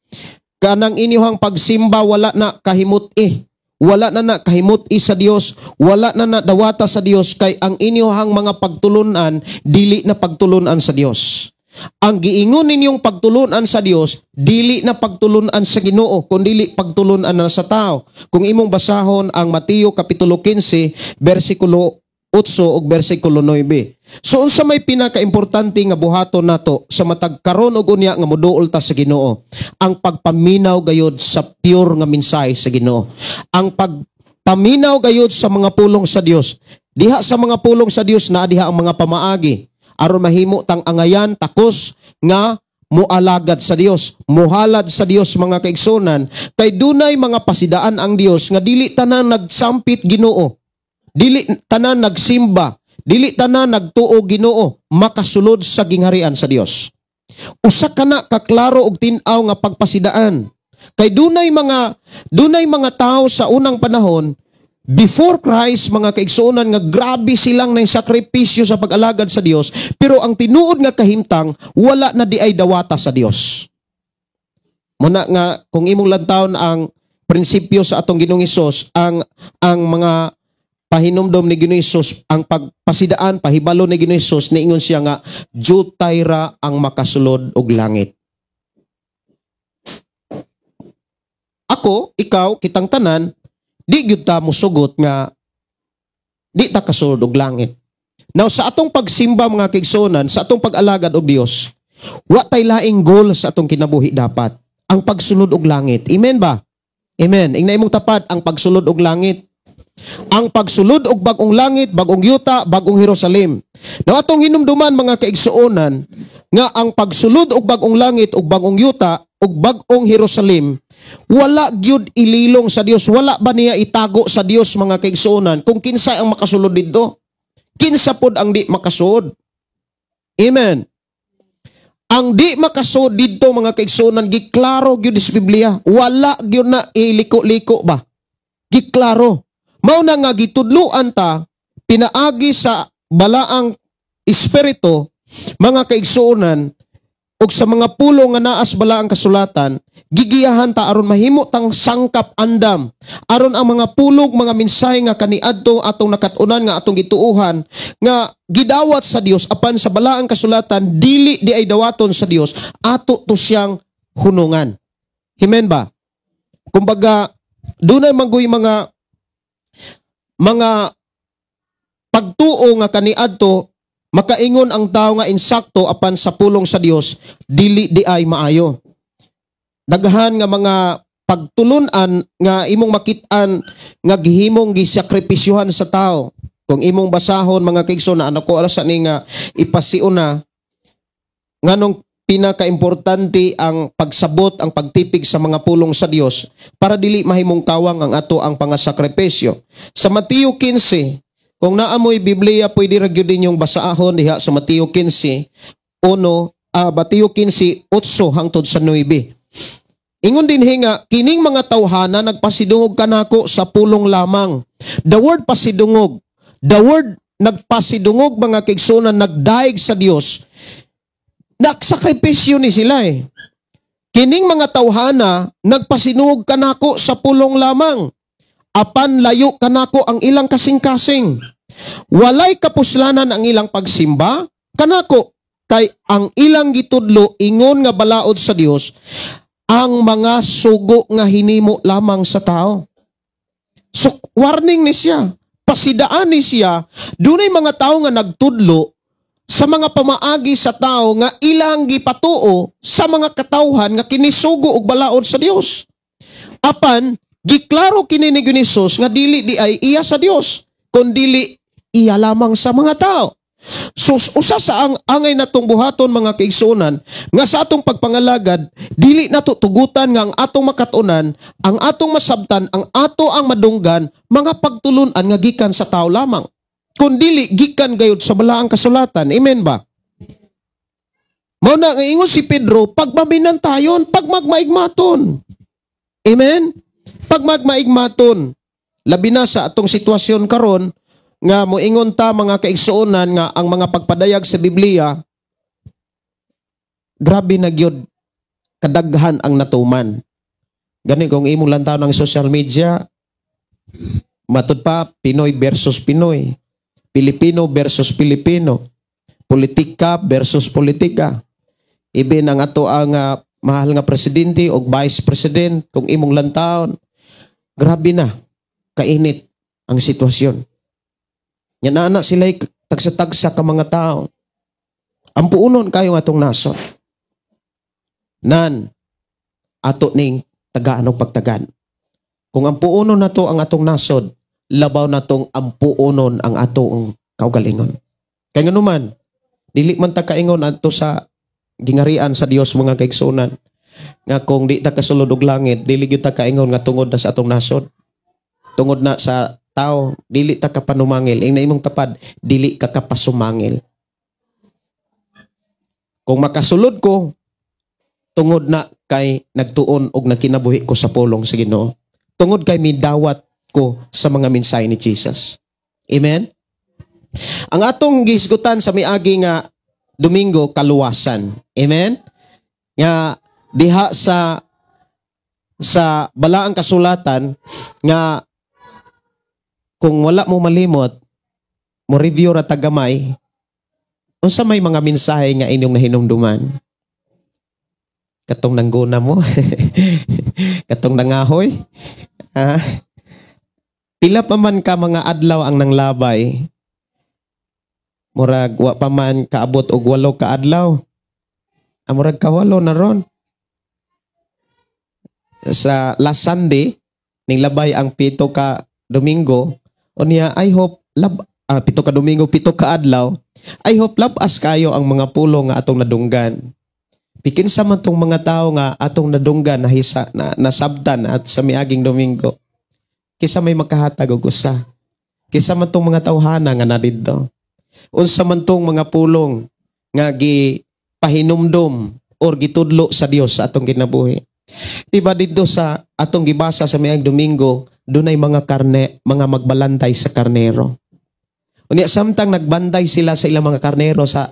"Kanang inyuhang pagsimba wala na kahimut-i. Wala na na kahimut-i sa Dios, wala na na dawata sa Dios, kay ang inyohang mga pagtulunan dili na pagtulunan sa Dios. Ang giingon ninyong pagtulunan sa Dios dili na pagtulunan sa Ginoo, kundi pagtulunan na sa tao. Kung imong basahon ang Mateo kapitulo 15 bersikulo 8 ug bersikulo 9. So unsa may pinakaimportante nga buhaton nato sa matag karon ug unya nga moduol ta sa Ginoo? Ang pagpaminaw gayod sa pure nga mensahe sa Ginoo. Ang pagpaminaw gayod sa mga pulong sa Dios. Diha sa mga pulong sa Dios naa diha ang mga pamaagi aron mahimo tang angayan takos nga mualagad sa Dios, muhalad sa Dios, mga kaigsunan, kay dunay mga pasidaan ang Dios nga dili tanan nagsampit Ginoo, dili tanan nagsimba, dili tanan nagtuo Ginoo makasulod sa gingharian sa Dios. Usa kana kaklaro og tin-aw nga pagpasidaan. Kay dunay mga tao sa unang panahon before Christ, mga kaigsuonan, nga grabe silang nang sakripisyo sa pag-alagad sa Dios, pero ang tinuod nga kahimtang, wala na di ay dawata sa Dios. Muna nga kung imong lantawon ang prinsipyo sa atong Ginoong Hesus, ang mga pahinumdom ni Ginoong Hesus, ang pagpasidaan, pahibalo ni Ginoong Hesus, niingon siya nga jutay ra ang makasulod og langit. Ako, ikaw, kitang tanan, di gyud ta mosugot nga di ta kasulod og langit. Now sa atong pagsimba, mga kaigsuonan, sa atong pag-alagad og Dios, wa tay laing goal sa atong kinabuhi, dapat ang pagsulod og langit. Amen ba? Amen. Ingna imong tapad, ang pagsulod og langit. Ang pagsulod og bag-ong langit, bag-ong yuta, bag-ong Jerusalem. Now atong hinumduman, mga kaigsuonan, nga ang pagsulod og bag-ong langit ug bag-ong yuta ug bag-ong Jerusalem, wala gyud ililong sa Dios, wala ba niya itago sa Dios, mga kaigsuonan, kung kinsa ang makasulod didto? Kinsa pod ang di makasulod? Amen. Ang di makasulod didto, mga kaigsuonan, giklaro gyud sa Biblia. Wala gyud na iliko-liko ba? Giklaro. Mao na nga gitudluan ta pinaagi sa balaang espiritu, mga kaigsuonan, ug sa mga pulong nga naa sa balaang kasulatan, gigiyahan ta aron mahimo tang sangkap andam, aron ang mga pulong, mga mensahe nga kaniadto atong nakat-unan, nga atong gituohan nga gidawat sa Dios apan sa balaang kasulatan dili di ay dawaton sa Dios, ato to siyang hunungan. Amen ba? Kumbaga dunay mangguy mga pagtuo nga kaniadto makaingon ang tao nga insakto, apan sa pulong sa Dios dili di ay maayo. Daghan nga mga pagtulunan nga imong makit-an nga gihimong gisakripisyuhan sa tao. Kung imong basahon, mga kaigsoon, na ano ko sa ni nga ipasiuna na nganong pinakaimportante ang pagsabot, ang pagtipig sa mga pulong sa Dios para dili mahimong kawang ang ato ang pangasakripisyo. Sa Mateo 15, kung naamoy Biblia, pwede ra gyud ninyong basaahon diha sa Mateo 15, 1, Mateo 15, 8 hangtod sa 9. Ingon din nga, "Kining mga tawhana nagpasidungog kanako sa pulong lamang." The word pasidungog, the word nagpasidungog, mga kaigsuonan, nagdaig sa Dios, nagsakripisyo ni sila eh. "Kining mga tawhana nagpasidungog kanako sa pulong lamang. Apan layo kanako ang ilang kasing-kasing. Walay kapuslanan ang ilang pagsimba kanako, kay ang ilang gitudlo ingon nga balaod sa Dios ang mga sugo nga hinimo lamang sa tao." So warning ni siya, pasidaan ni siya, dunay mga tao nga nagtudlo sa mga pamaagi sa tao nga ilang gipatuo sa mga katawhan nga kinisugo og balaod sa Dios. Apan giklaro kini ni Jesus nga dili di ay iya sa Dios, kun dili iya lamang sa mga tao. So usa sa ang angay natong buhaton, mga kaigsuonan, nga sa atong pagpangalagad, dili nato tugutan nga ang atong makatunan, ang atong masabtan, ang ato ang madunggan, mga pagtulunan nga gikan sa tao lamang. Kun dili gikan gayud sa balaang kasulatan. Amen ba? Mao na nga ingon si Pedro, pagmaminan tayon, pagmagmaigmaton. Amen? Pagmagmaigmaton. Labi na sa atong sitwasyon karon nga moingon ta, mga kaigsuonan, nga ang mga pagpadayag sa Biblia, grabe na gyud kadaghan ang natuman. Gani kung imong lantaw ng social media, Matud pa, Pinoy versus Pinoy. Pilipino versus Pilipino. Politika versus politika. Even ang ato ang mahal nga presidente o vice president, kung imong lantawon, grabe na kainit ang sitwasyon. Yan na sila tagsa-tagsa ka mga tao. Ampuunon kayo atong nasod. Nan ato ning tagaan og pagtagan. Kung ampuunon nato ang atong nasod, labaw natong ampuunon ang atong kaugalingon. Kay nganuman, dili man ta kaingon adto sa gingarian sa Dios, mga kaigsunan, nga kung di ta kasulod og langit, dili gyud ta kaingon nga tungod na sa atong nasod. Tungod na sa tao, dili ta kapanumangil. Ing na imong tapad, dili ka kapasumangil. Kung makasulod ko, tungod na kay nagtuon og nagkinabuhi ko sa pulong sa Ginoo. Tungod kay midawat ko sa mga mensahe ni Jesus. Amen? Ang atong gihisgutan sa miagi nga Domingo, kaluwasan. Amen? Nga diha sa balaang kasulatan nga kung wala mo malimot, mo review ra tagamay, unsa may mga mensahe nga inyong nahinumduman? Katong nangguna mo? Katong nangahoy? Ah, pila pa man ka mga adlaw ang nanglabay? Murag wa pa man kaabot og 8 ka adlaw. Ah, murag kawalo na ron. Sa last Sunday, ning labay ang 7 ka Domingo, unya I hope lab 7 ka Domingo, 7 ka adlaw. I hope labas kayo ang mga pulong nga atong nadunggan. Bikin sa man tong mga tao nga atong nadunggan na hisa na nasabtan at sa miaging Domingo. Kisa may makahatag og usa. Kisa man tong mga tawhana nga nadidto. Unsa man tong mga pulong nga gipahinumdom or gitudlo sa Dios sa atong kinabuhi. Diba didto sa atong gibasa sa miaging Domingo, dunay mga karne, mga magbalantay sa karnero. Unya samtang nagbantay sila sa ilang mga karnero sa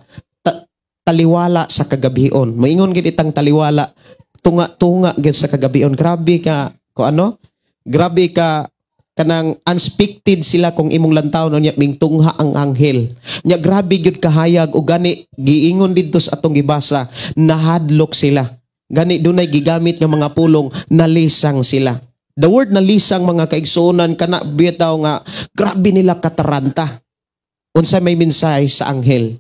taliwala sa kagabion. Moingon gid itang taliwala, tunga-tunga gid sa kagabion. Grabe ka ko ano? Grabe ka kanang unexpected sila kung imong lantawon unya mingtungha ang anghel. Nya grabe gyud kahayag og gani giingon didto sa atong gibasa, nahadlok sila. Gani dunay gigamit nga mga pulong, nalisang sila. The word nalisang, mga kaigsuonan, kana bitaw nga grabe nila kataranta. Unsa may mensahe sa anghel?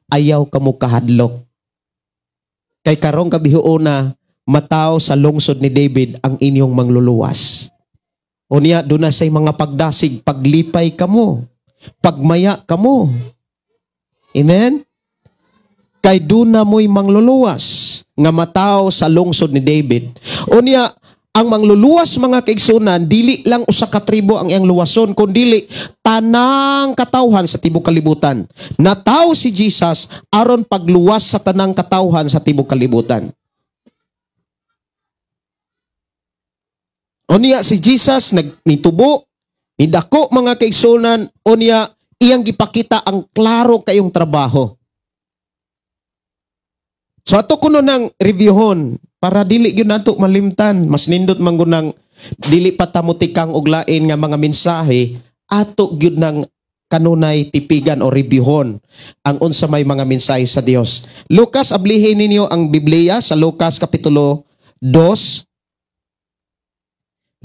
Ayaw kamo kahadlok. Kay karong kabihuona, mataw sa lungsod ni David ang inyong mangluluwas. Unya doon na say mga pagdasig, paglipay kamo, pagmaya kamo. Amen? Kay doon na mo'y mangluluwas nga mataw sa lungsod ni David. Unya, ang mangluluwas, mga kaigsunan, dili lang usa ka tribo ang iyang luwason, kundili tanang katawhan sa tibok kalibutan. Nataw si Jesus aron pagluwas sa tanang katawhan sa tibok kalibutan. Unya si Jesus nagnitubo, nidako, mga kaigsunan, unya iyang gipakita ang klaro kayong trabaho. So ato kuno nang reviewhon para dili gyud nato malimtan, mas nindot man gud nang dili pa ta motikang og lain nga mga mensahe, ato gyud nang kanunay tipigan o reviewhon ang unsa may mga mensahe sa Dios. Lucas, ablihin ninyo ang Biblia sa Lucas kapitulo 2.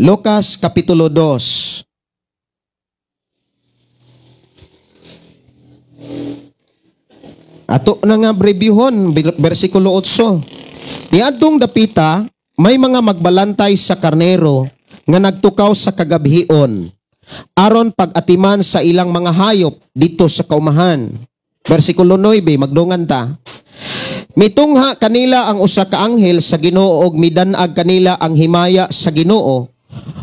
Lucas kapitulo 2. Ato na nga reviewhon, versikulo 8. Niadtong dapita, may mga magbalantay sa karnero nga nagtukaw sa kagabhion, aron pag-atiman sa ilang mga hayop dito sa kaumahan. Versikulo 9, magdungan ta. Mitungha kanila ang usa ka anghel sa Ginoo og midan-ag kanila ang himaya sa Ginoo.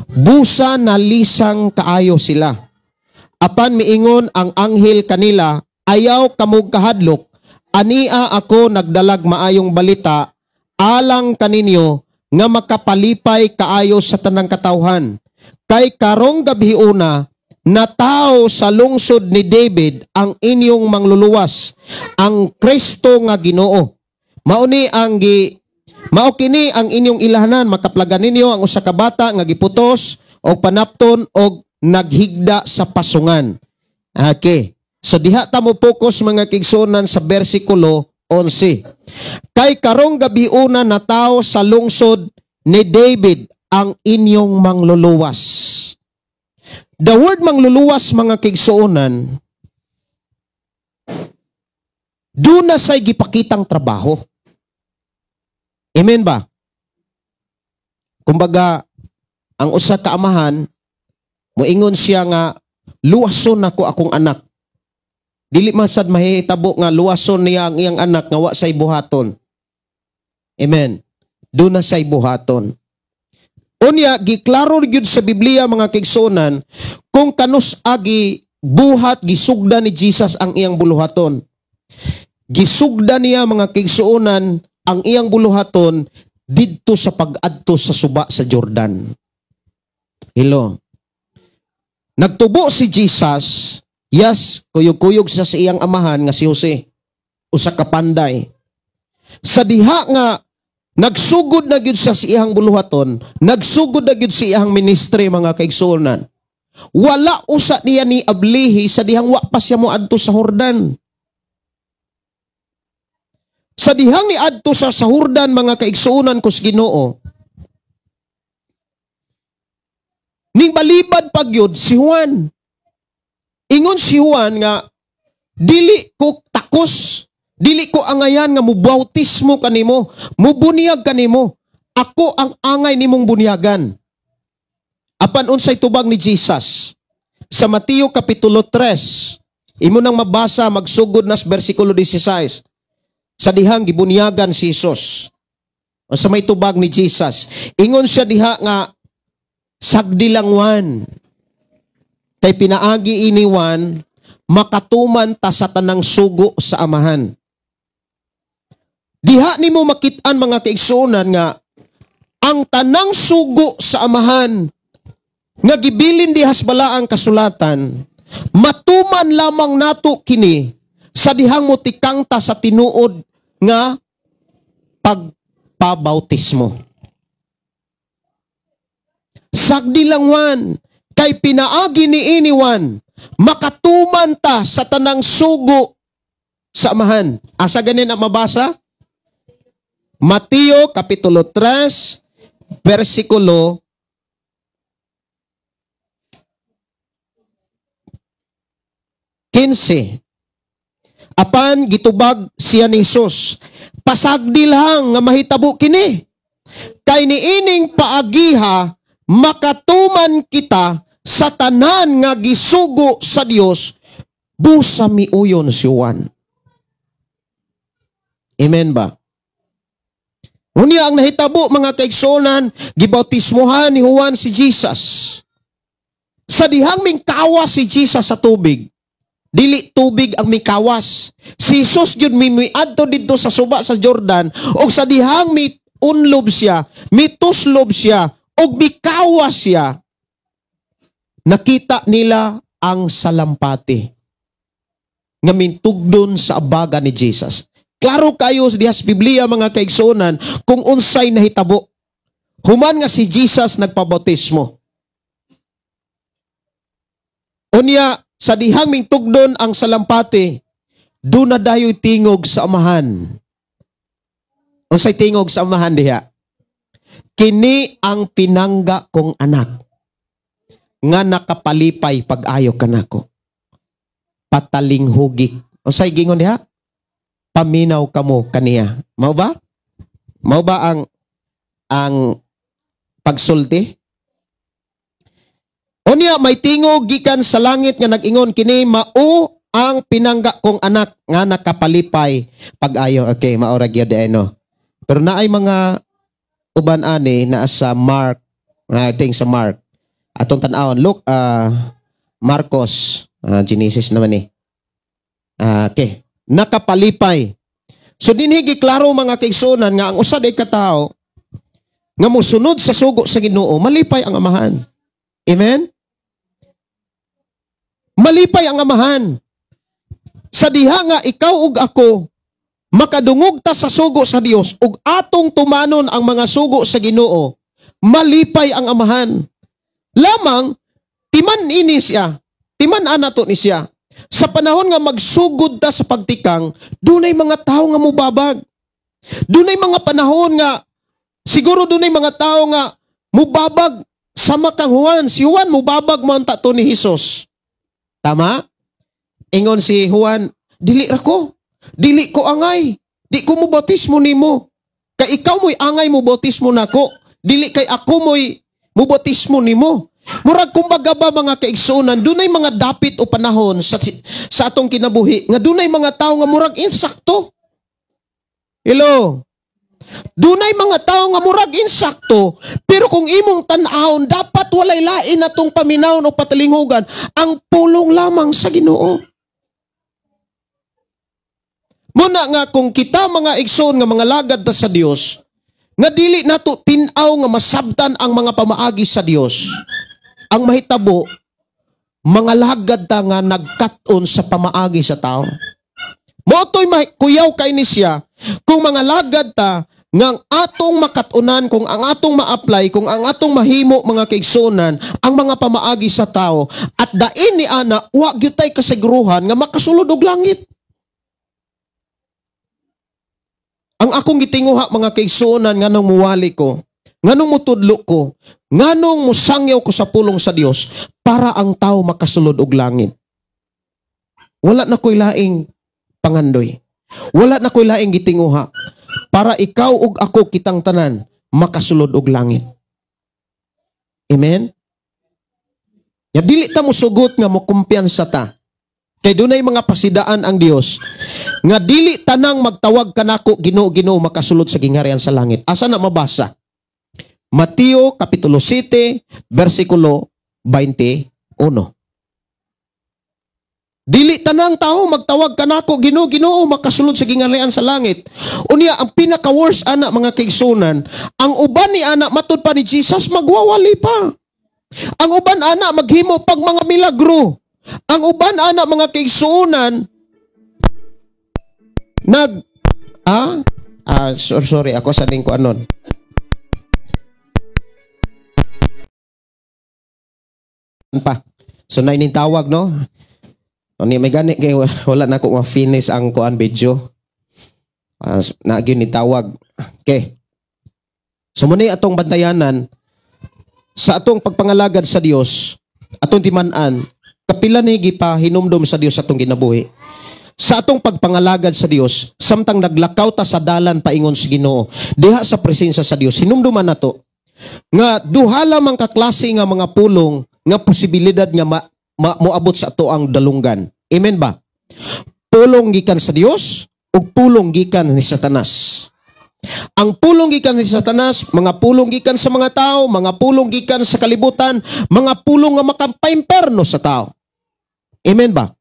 Busa nalisang kaayo sila. Apan miingon ang anghel kanila, ayaw kamog kahadlok, ania ako nagdalag maayong balita alang kaninyo nga makapalipay kaayo sa tanang katawhan. Kay karong gabhiuna, nataw sa lungsod ni David ang inyong mangluluwas, ang Kristo nga Ginoo. Mauni ang gi mao kini ang inyong ilahanan, makaplagan ninyo ang usa ka bata nga giputos og panapton og naghigda sa pasungan. Okay. So diha ta mo focus, mga kaigsuonan, sa bersikulo 11. Kay karong gabiuna natawo sa lungsod ni David ang inyong mangluluwas. The word mangluluwas, mga kaigsuonan, duna say gipakitang trabaho. Amen ba? Kumbaga, ang usa ka amahan, moingon siya nga, "Luwason nako akong anak." Dili man sad mahitabo nga luwason niya ang iyang anak nga wa say buhaton. Amen. Duna say buhaton. Unya, giklaro gyud sa Biblia, mga kaigsuonan, kung kanus-a gibuhat, gisugda ni Jesus ang iyang buluhaton. Gisugda niya, mga kaigsuonan, ang iyang buluhaton didto sa pag-adto sa suba sa Jordan. Hello. Nagtubo si Jesus, yes, kuyog-kuyog sa iyang amahan nga si Jose, usa ka panday. Sa diha nga nagsugod na gyud siya sa iyang buluhaton, nagsugod na gyud sa iyang ministry, mga kaigsuonan. Wala usa niya ni ablihi sa dihang wa pa siya moadto sa Jordan. Sa dihang ni adto sa Jordan, mga kaigsuonan ko sa Ginoo, ning balibad pagyud si Juan. Ingon si Juan nga dili ko takos, dili ko angayan nga mubautismo kanimo, mubuniyag kanimo. Ako ang angay nimong bunyagan. Apan unsay tubag ni Jesus? Sa Mateo kapitulo 3, imo nang mabasa magsugod nas bersikulo 16. Sa dihang gibunyagan si Jesus. Sa may tubag ni Jesus, ingon siya diha nga sagdi lang, Juan. Kay pinaagi ini, Juan, makatuman ta sa tanang sugo sa Amahan. Diha nimo makit-an, mga kaigsuonan, nga ang tanang sugo sa Amahan nga gibilin diha sa balaang kasulatan, matuman lamang nato kini sa dihang motikang ta sa tinuod nga pagpabautismo. Sagdi lang, Juan, kay pinaagi ni ini, Juan, makatuman ta sa tanang sugo sa Amahan. Asa ganin ang mabasa? Mateo Kapitulo 3, versikulo 15. Apan gitubag siya ni Jesus, "Pasagdi lang nga mahitabo kini. Kay niining paagiha makatuman kita sa tanan nga gisugo sa Dios." Busa miuyon si Juan. Amen ba? Unya ang nahitabo, mga kaigsuonan, gibautismohan ni Juan si Jesus. Sa dihang mingkawas si Jesus sa tubig, dili tubig ang mikawas. Si Jesus jud mimiadto didto sa suba sa Jordan og sa dihang miunlob siya, mituslob siya og mikawas siya, nakita nila ang salampati nga mintugdon sa abaga ni Jesus. Klaro kayo diha sa Biblia, mga kaigsuonan, kung unsay nahitabo human nga si Jesus nagpabautismo. Unya sa dihang mintugdon ang salampati, duna dayoy tingog sa Amahan. Unsay tingog sa Amahan diha? "Kini ang pinangga kong anak nga nakapalipay pag-ayo kanako. Patalinghugi." Unsay gingon diha? "Paminaw kamo kaniya." Mao ba? Mao ba ang pagsulti? Unya may tingog gikan sa langit nga nag-ingon, "Kini mao ang pinangga kong anak nga nakapalipay pag-ayo." Okay, mao ra gyud no. Pero naay mga uban ani naa sa Mark, I think sa Mark. Atong tan-awon, look, Marcos, Genesis naman eh. Okay, nakapalipay. So dinhi giklaro, mga kaigsuonan, nga ang usa day ka tawo nga mosunod sa sugo sa Ginoo, malipay ang Amahan. Amen? Malipay ang Amahan. Sa diha nga ikaw ug ako makadungog ta sa sugo sa Dios ug atong tumanon ang mga sugo sa Ginoo, malipay ang Amahan. Lamang Timan ini siya. Timan ana to ni siya. Sa panahon nga magsugod ta sa pagtikang, dunay mga tao nga mubabag. Dunay mga panahon nga siguro dunay mga tao nga mubabag sama kang Juan. Si Juan mubabag man ta to ni Hesus. Tama? Ingon si Juan, dili ra ko. Dili ko angay. Di ko mo bautismo nimo. Kay ikaw mo'y angay mo bautismo nako. Dili kay ako mo'y mo bautismo nimo. Murag kumbaga ba mga kaigsuonan, dunay mga dapit o panahon sa atong kinabuhi nga dunay mga tao nga murag insakto. Hello. Dunay mga tao nga murag insakto, pero kung imong tan-awon, dapat walay lain natong paminawon o patalinghugan ang pulong lamang sa Ginoo. Muna nga kung kita mga igsoon nga mga lagad ta sa Dios, nga dili nato tin-aw nga masabtan ang mga pamaagi sa Dios, ang mahitabo, mga lagad ta nga nagkat-on sa pamaagi sa tao. Motoy kuyaw kay ni siya kung mga lagad ta nga ang atong makatunan, kung ang atong ma-apply, kung ang atong mahimo mga kaigsuonan, ang mga pamaagi sa tao, at dain ni ana, wa gyud tay kasiguruhan nga makasulod og langit. Ang akong gitinguha mga kaigsuonan, nganong muwali ko, nganong mutudlo ko, nganong musangyaw ko sa pulong sa Dios, para ang tao makasulod og langit. Wala na ko'y laing pangandoy. Wala na ko'y laing gitinguha para ikaw ug ako kitang tanan makasulod og langit. Amen? Ya dili ta mosugot nga mokumpiyansa ta. Kay dunay mga pasidaan ang Dios nga dili tanang magtawag kanako Ginoo Ginoo makasulod sa gingharian sa langit. Asa na mabasa? Mateo kapitulo 7 bersikulo 21. Dili tanang tao magtawag kanako Ginoo Ginoo makasulod sa gingharian sa langit. Unya ang pinaka worst ana mga kaigsunan, ang uban ni ana matud pa ni Jesus magwawali pa. Ang uban ana maghimo pag mga milagro. Ang uban ana mga kaigsunan nag sorry ako sa ning ko anon. Pa. So na ining tawag no. Ani may gani kay wala na ko ma-finish ang kuan video. Na gyud ni tawag. Okay. So muna atong bantayanan sa atong pagpangalagad sa Dios, atong timan-an, kapila ni gipahinumdom sa Dios atong ginabuhi. Sa atong pagpangalagad sa Dios, samtang naglakaw ta sa dalan paingon sa Ginoo, diha sa presensya sa Dios, hinumduman nato nga duha lamang ka klase nga mga pulong nga posibilidad nga moabot sa ato ang dalunggan. Amen ba? Pulong gikan sa Dios ug pulong gikan ni Satanas. Ang pulong gikan ni Satanas, mga pulong gikan sa mga tao, mga pulong gikan sa kalibutan, mga pulong nga makapaimperno sa tao. Amen ba?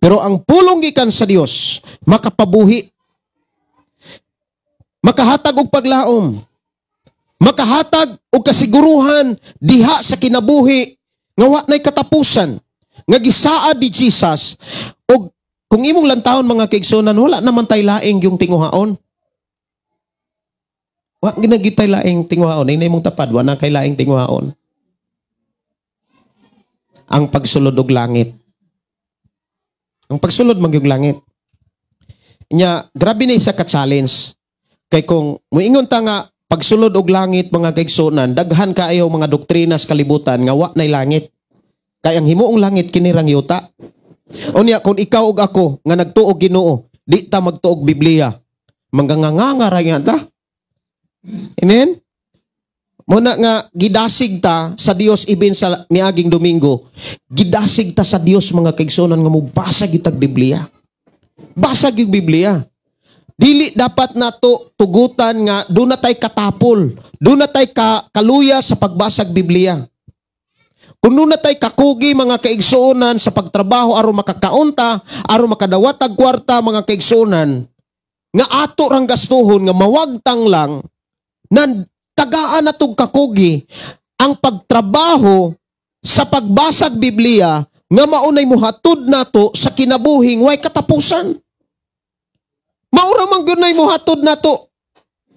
Pero ang pulong gikan sa Dios, makapabuhi, makahatag og paglaom, makahatag og kasiguruhan diha sa kinabuhi nga wa nay katapusan, nga gisaad ni Jesus. Og kung imong lantawon mga kaigsunan, wala naman tay laing yung tinguhaon. Wa ginagitay laing tinguhaon. Inay mong tapad, wa na kay laing tinguhaon. Ang pagsulod og langit. Ang pagsulod man gyud langit. Nya, grabe na isa ka challenge. Kay kung muingon ta nga pagsulod og langit mga kaigsunan, daghan kaayo mga doktrina sa kalibutan nga wa nay langit. Kay ang himuong langit kini rang yuta. Unya kung ikaw ug ako nga nagtuog Ginoo, di ta magtuog Biblia, mangganganga ra nga ta. Amen? Muna nga gidasig ta sa Dios ibin sa miaging Domingo. Gidasig ta sa Dios mga kaigsunan nga mobasa gyud tag Biblia. Basa gyud Biblia. Dili dapat nato tugutan nga doon na tay katapol, doon na tay kaluya sa pagbasag Biblia. Kung doon na tay kakugi mga kaigsuonan sa pagtrabaho aron makakaunta, aron makadawatag kwarta mga kaigsuonan, nga ato rang gastuhon nga mawagtang lang nan tagaan natog kakugi ang pagtrabaho sa pagbasag Biblia nga maunay mohatod nato sa kinabuhing way katapusan. Maura man gyud nay mohatod nato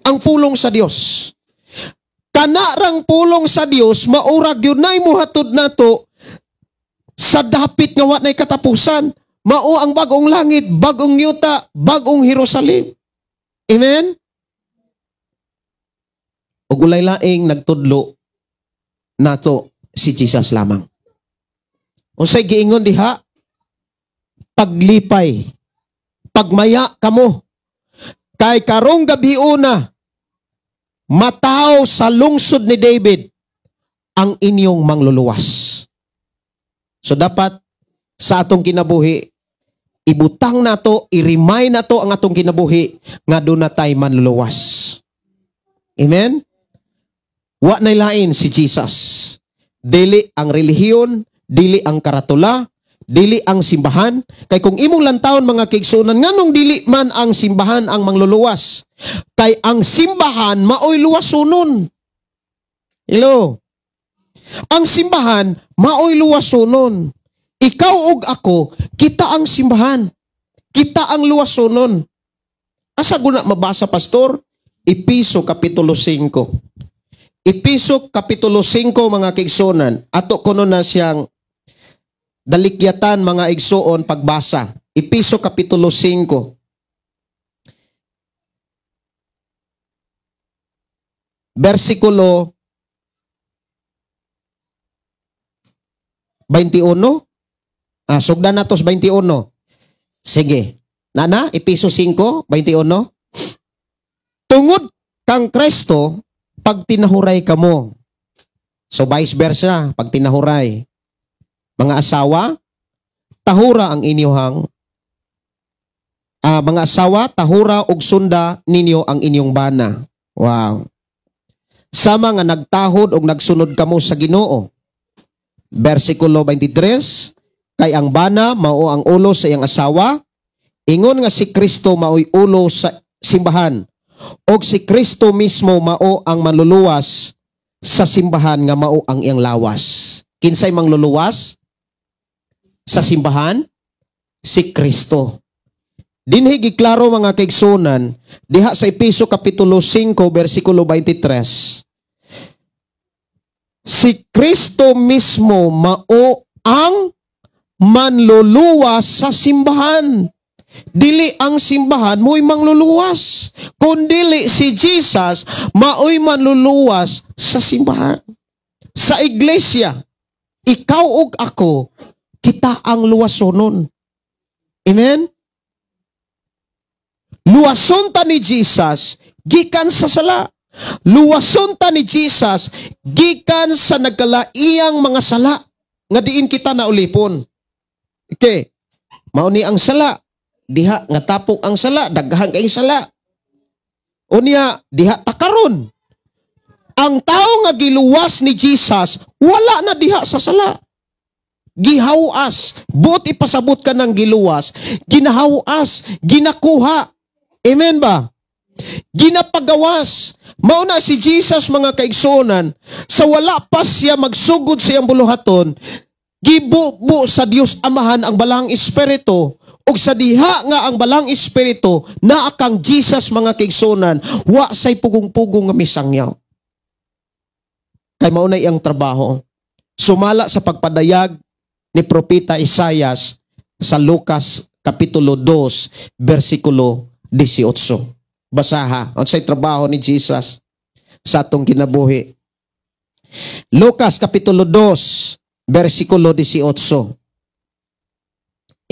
ang pulong sa Dios. Kanarang pulong sa Dios maura gyud nay mohatod nato Sa dapit nga wa nay katapusan, mao ang bagong langit, bagong yuta, bagong Jerusalem. Amen? Ug ulay laing nagtudlo nato si Jesus lamang. Unsay giingon diha? Paglipay, pagmaya kamo, kay karong gabiuna mataw sa lungsod ni David ang inyong mangluluwas. So dapat sa atong kinabuhi, ibutang nato, i-remind nato ang atong kinabuhi nga doon na tay manluluwas. Amen? Wa nay lain si Jesus. Dili ang relihiyon, dili ang karatula, dili ang simbahan. Kay kung imong lantawon, mga kaigsuonan, nganong dili man ang simbahan ang mangluluwas? Kay ang simbahan maoy luwasunon. Hello? Ang simbahan maoy luwasunon. Ikaw ug ako, kita ang simbahan. Kita ang luwasunon. Asa guna mabasa, pastor? Epeso Kapitulo 5. Epeso Kapitulo 5, mga kaigsuonan. Ato kuno na siyang dalikyatan, mga igsuon, pagbasa. Epeso Kapitulo 5. Versikulo 21. Sugdan natos 21. Sige. Nana, Epeso 5, 21. Tungod kang Kristo, pagtinahuray kamo. So vice versa, pagtinahuray. Mga asawa, tahura ang inyong mga asawa, tahura og sunda ninyo ang inyong bana. Wow. Sama nga nagtahod og nagsunod kamo sa Ginoo. Versikulo 23, kay ang bana mao ang ulo sa iyang asawa, ingon nga si Kristo maoy ulo sa simbahan, og si Kristo mismo mao ang manluluwas sa simbahan nga mao ang iyang lawas. Kinsay mangluluwas sa simbahan? Si Kristo. Dinhi giklaro, mga kaigsunan, diha sa Epeso Kapitulo 5 versikulo 23. Si Kristo mismo mao ang manluluwas sa simbahan. Dili ang simbahan mo'y mangluluwas, kundili si Jesus mao'y manluluwas sa simbahan. Sa iglesia, ikaw ug ako, kita ang luwasonon. Amen? Luwason ta ni Jesus gikan sa sala. Luwason ta ni Jesus gikan sa nagkalaiyang mga sala nga diin kita naulipon. Okay. Mao ni ang sala. Diha nga tapok ang sala, daghan kay sala. Unya diha takaron. Ang tao nga giluwas ni Jesus, wala na diha sa sala. Gihawas, buot ipasabot ka ng giluwas, ginahawas, ginakuha. Amen ba? Ginapagawas. Mao na si Jesus, mga kaigsuonan, sa wala pa siya magsugod sa iyang buluhaton, gibubo sa Dios Amahan ang Balang Espiritu, ug sa diha nga ang Balang Espiritu naa kang Jesus, mga kaigsuonan, wa say pugong-pugong nga misangyaw. Kay mao na iyang trabaho. Sumala sa pagpadayag ni Propeta Isayas sa Lucas Kapitulo 2 versikulo 18. Basaha unsay trabaho ni Jesus sa atong kinabuhi. Lucas Kapitulo 2 versikulo 18.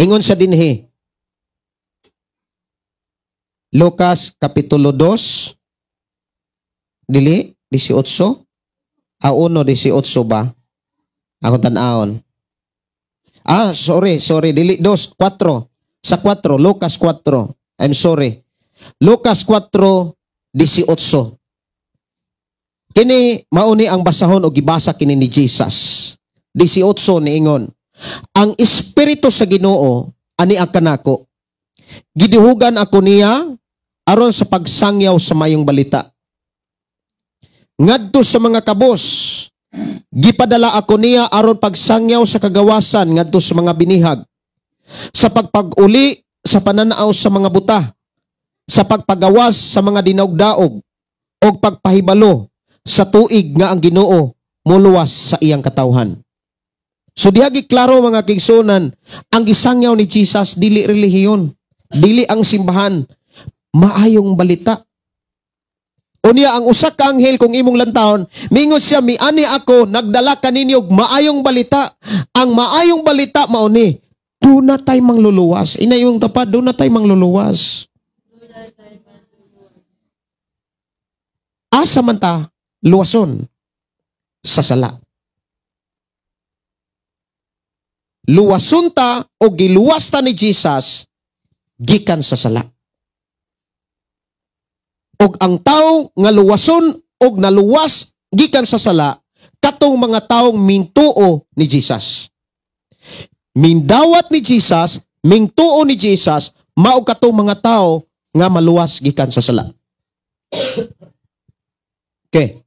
Ingon sa dinhi. Lucas Kapitulo 2 dili 18 a 1 18 ba? Ako tan-awon. Sorry, sorry, dili 2, 4. Sa 4, Lucas 4. I'm sorry. Lucas 4:18. Kini mauni ang basahon o gibasa kini ni Jesus. 18 niingon, ang espiritu sa Ginoo ani ang kanako. Gidihugan ako niya aron sa pagsangyaw sa mayong balita. Ngadto sa mga kabos, gipadala ako niya aron pagsangyaw sa kagawasan ngadto sa mga binihag, sa pagpag-uli sa pananaw sa mga buta, sa pagpagawas sa mga dinaog-daog, og pagpahibalo sa tuig nga ang Ginoo muluwas sa iyang katawhan. So diha klaro, mga kaigsuonan, ang gisangyaw ni Jesus dili relihiyon, dili ang simbahan, maayong balita. Unya ang usa ka anghel, kung imong lantawon, mingon siya, "Miani ako, nagdala kaninyo og maayong balita." Ang maayong balita mao ni, duna tay mangluluwas. Ina yung tapad, duna tay mangluluwas. Asa man ta luwason? Sa sala. Luwason ta o giluwas ta ni Jesus gikan sa sala. Og ang tawo nga luwason og naluwas gikan sa sala, katong mga taong mintuo ni Jesus. Mindawat ni Jesus, mintuo ni Jesus, mao katong mga tao nga maluwas gikan sa sala. Okay.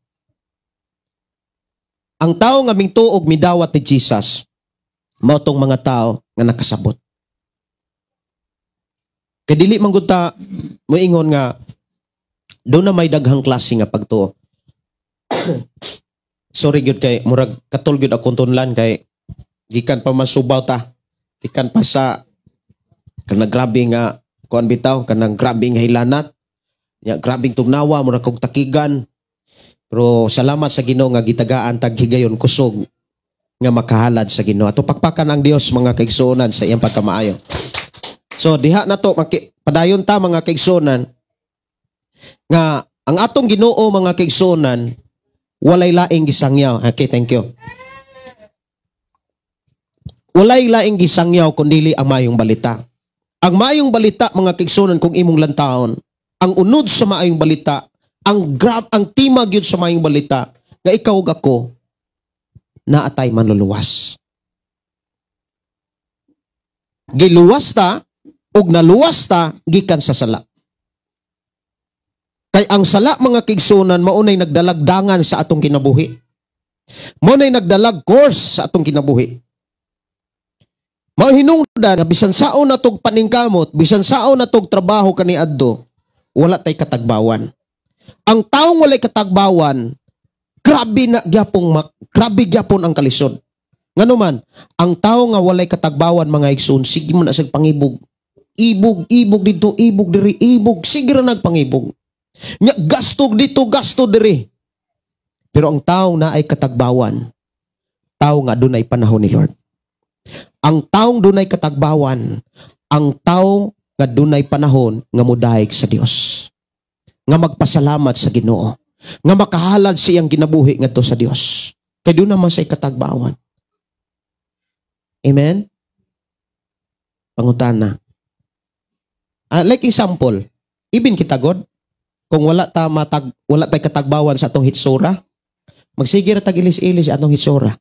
Ang tao nga mintuo og midawat ni Jesus, mao tong mga tao nga nakasabot. Kay dili man gud ta moingon nga doon na may daghang klase nga pagtuo. Sorry gyud kay murag katol gyud akong tunlan kay gikan pa masubaw ta. Gikan pa sa kanang grabe nga kuan bitaw, kanang grabe nga hilanat. Nya grabeng tugnawa, murag kog takigan. Pero salamat sa Ginoo nga gitagaan tag higayon kusog nga makahalad sa Ginoo. Ato pakpakan ang Dios, mga kaigsuonan, sa iyang pagkamaayo. So diha na to padayon ta, mga kaigsuonan, nga ang atong Ginoo, mga kaigsuonan, walay laing gisangyaw. Okay, thank you. Walay laing gisangyaw kundili ang maayong balita. Ang maayong balita, mga kaigsuonan, kung imong lantawon, ang unod sa maayong balita, ang grab, ang tema gyud sa maayong balita, nga ikaw ug ako naatay manluluwas. Giluwas ta ug naluwas ta gikan sa sala. Kay ang sala, mga kaigsuonan, maunay nagdalagdangan sa atong kinabuhi. Maunay nagdalag course sa atong kinabuhi. Mao hinungdan nga bisan saon natog paningkamot, bisan saon natog trabaho kaniadto, wala tay katagbawan. Ang taong walay katagbawan, grabe gyapon ang kalisod. Ngano man, ang tao nga walay katagbawan, mga igsoon, sige mo na sa pangibog. Ibog, ibog dito, ibog diri, ibog, sige ra nagpangibog. Nya gasto dito, gasto diri. Pero ang taong naay katagbawan, tao nga dunay panahon ni Lord. Ang taong dunay katagbawan, ang taong nga dunay panahon nga mudayeg sa Dios. Nga magpasalamat sa Ginoo, nga makahalad sa iyang kinabuhi ngadto sa Dios. Kay doon naman say katagbawan. Amen? Pangutana. Like example, ibin kita God, kung wala tay katagbawan sa atong hitsura, magsige ra tag ilis-ilis atong hitsura.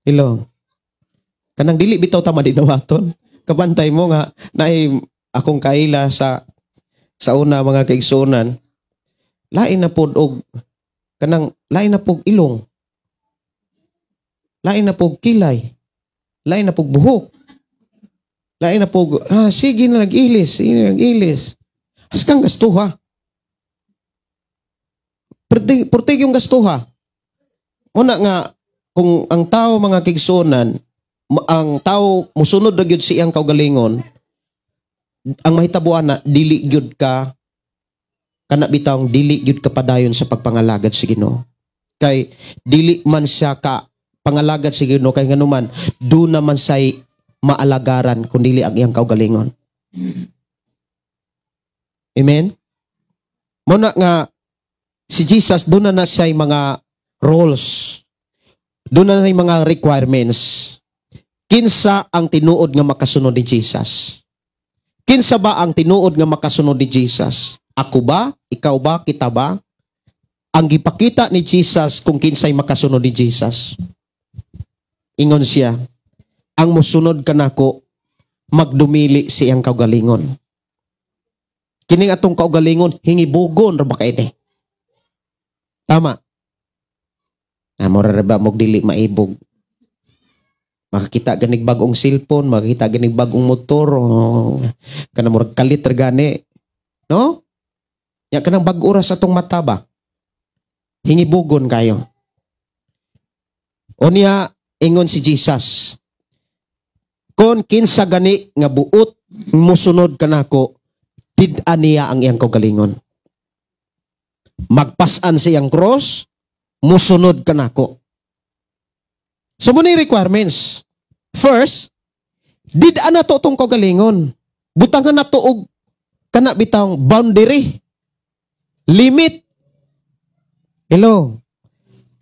Hello. Kanang dili bitaw ta madinawaton. Kabantay mo nga naay akong kaila sa una, mga kaigsuonan, lain na pod og kanang lain na pod ilong. Lain na pod kilay. Lain na pod buhok. Lain na po, sige na nag-ilis, sige na nag-ilis. As kang gastuha. Purtig yung gastuha. Una nga, kung ang tao, mga kaigsuonan, ang tao musunod na gyud sa iyang kaugalingon, ang mahitabuan na dili gyud ka kana bitawng dili gyud ka padayon sa pagpangalagad sa Ginoo. Kay dili man siya ka pangalagad sa Ginoo kay nganuman do naman say maalagaran kun dili ang iyang kaugalingon. Amen? Muna nga si Jesus doon na na siya mga roles. Doon na na mga requirements. Kinsa ang tinuod nga makasunod ni Jesus? Kinsa ba ang tinuod nga makasunod ni Jesus? Ako ba? Ikaw ba? Kita ba? Ang gipakita ni Jesus kung kinsay makasunod ni Jesus. Ingon siya, ang musunod kanako magdumili siyang kaugalingon. Kining atong kaugalingon, hingibugon ra ba kay ni? Tama. Mura ra ba mog dili maibog? Makakita ganig bagong cellphone, makakita ganig bagong motor, oh, kanang murag kalit ra gani. No? Ya kanang bag-o ra sa atong mata ba? Hingibugon kayo. Unya ingon si Jesus, kon kinsa gani nga buot musunod kanako, tid-an niya ang iyang kaugalingon. Magpasan sa iyang cross, musunod kanako. So muna yung requirements. First, did-an na to itong kaugalingon. Butangan na to og kana bitang boundary. Limit. Hello.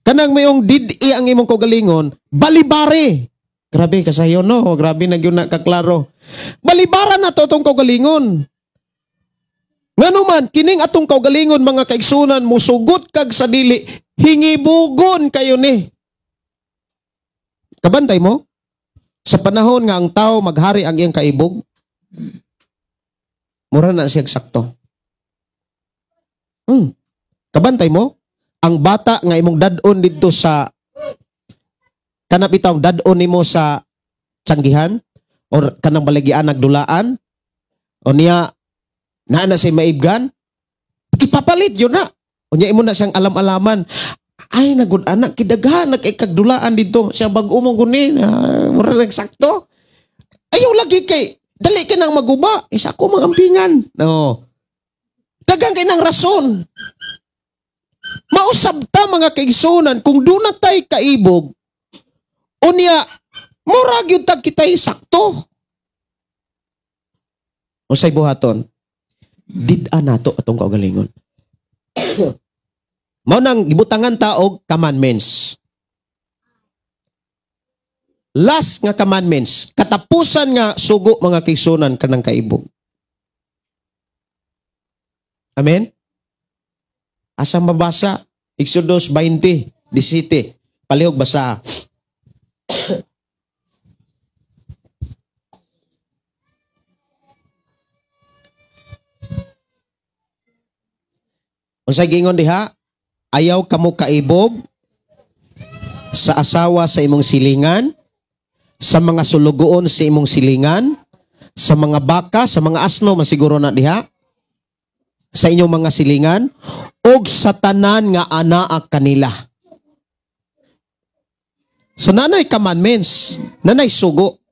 Kanang mayong did-i ang imong kaugalingon, balibari. Grabe kasayo no, grabe na gyud na kaklaro. Balibara na to itong kaugalingon. Ngano man kining atong kaugalingon mga kaigsunan, musugot kag sa dili, hingibugon kayo ni. Kabantay mo? Sa panahon nga ang tao maghari ang iyang kaibog, mura na siya sakto. Kabantay mo? Ang bata nga imong dad-on didto sa kanap itong dad-on nimo sa tiyanggihan or kanang balagian nagdulaan o niya naa na siya maibgan, ipapalit yun na. O niya imo na siyang alam-alaman. Ay, nagud anak, kidaghan, nagkagdulaan dito. Siya bag-o mo gunin. Mura nagsakto. Ayaw lagi kay, dali ka nang maguba. Isa ko mga ampingan. No. Dagang kay nang rason. Mausab ta mga kaigsunan, kung doon na tay kaibog, unya, mura gyud tag kita'y sakto. Usay buhaton, did-an nato atong kaugalingon. Mao nang gibutangan ta og commandments. Last nga commandments, katapusan nga sugo mga kaigsunan kanang kaibog. Amen? Asa mabasa? Exodus 20:17. Palihog basa. Unsay giingon diha? Ayaw kamo kaibog sa asawa sa imong silingan, sa mga sulugoon sa imong silingan, sa mga baka, sa mga asno, masiguro na diha, sa inyong mga silingan, og sa tanan nga anaa kanila. So nanay commandments, nanay sugo.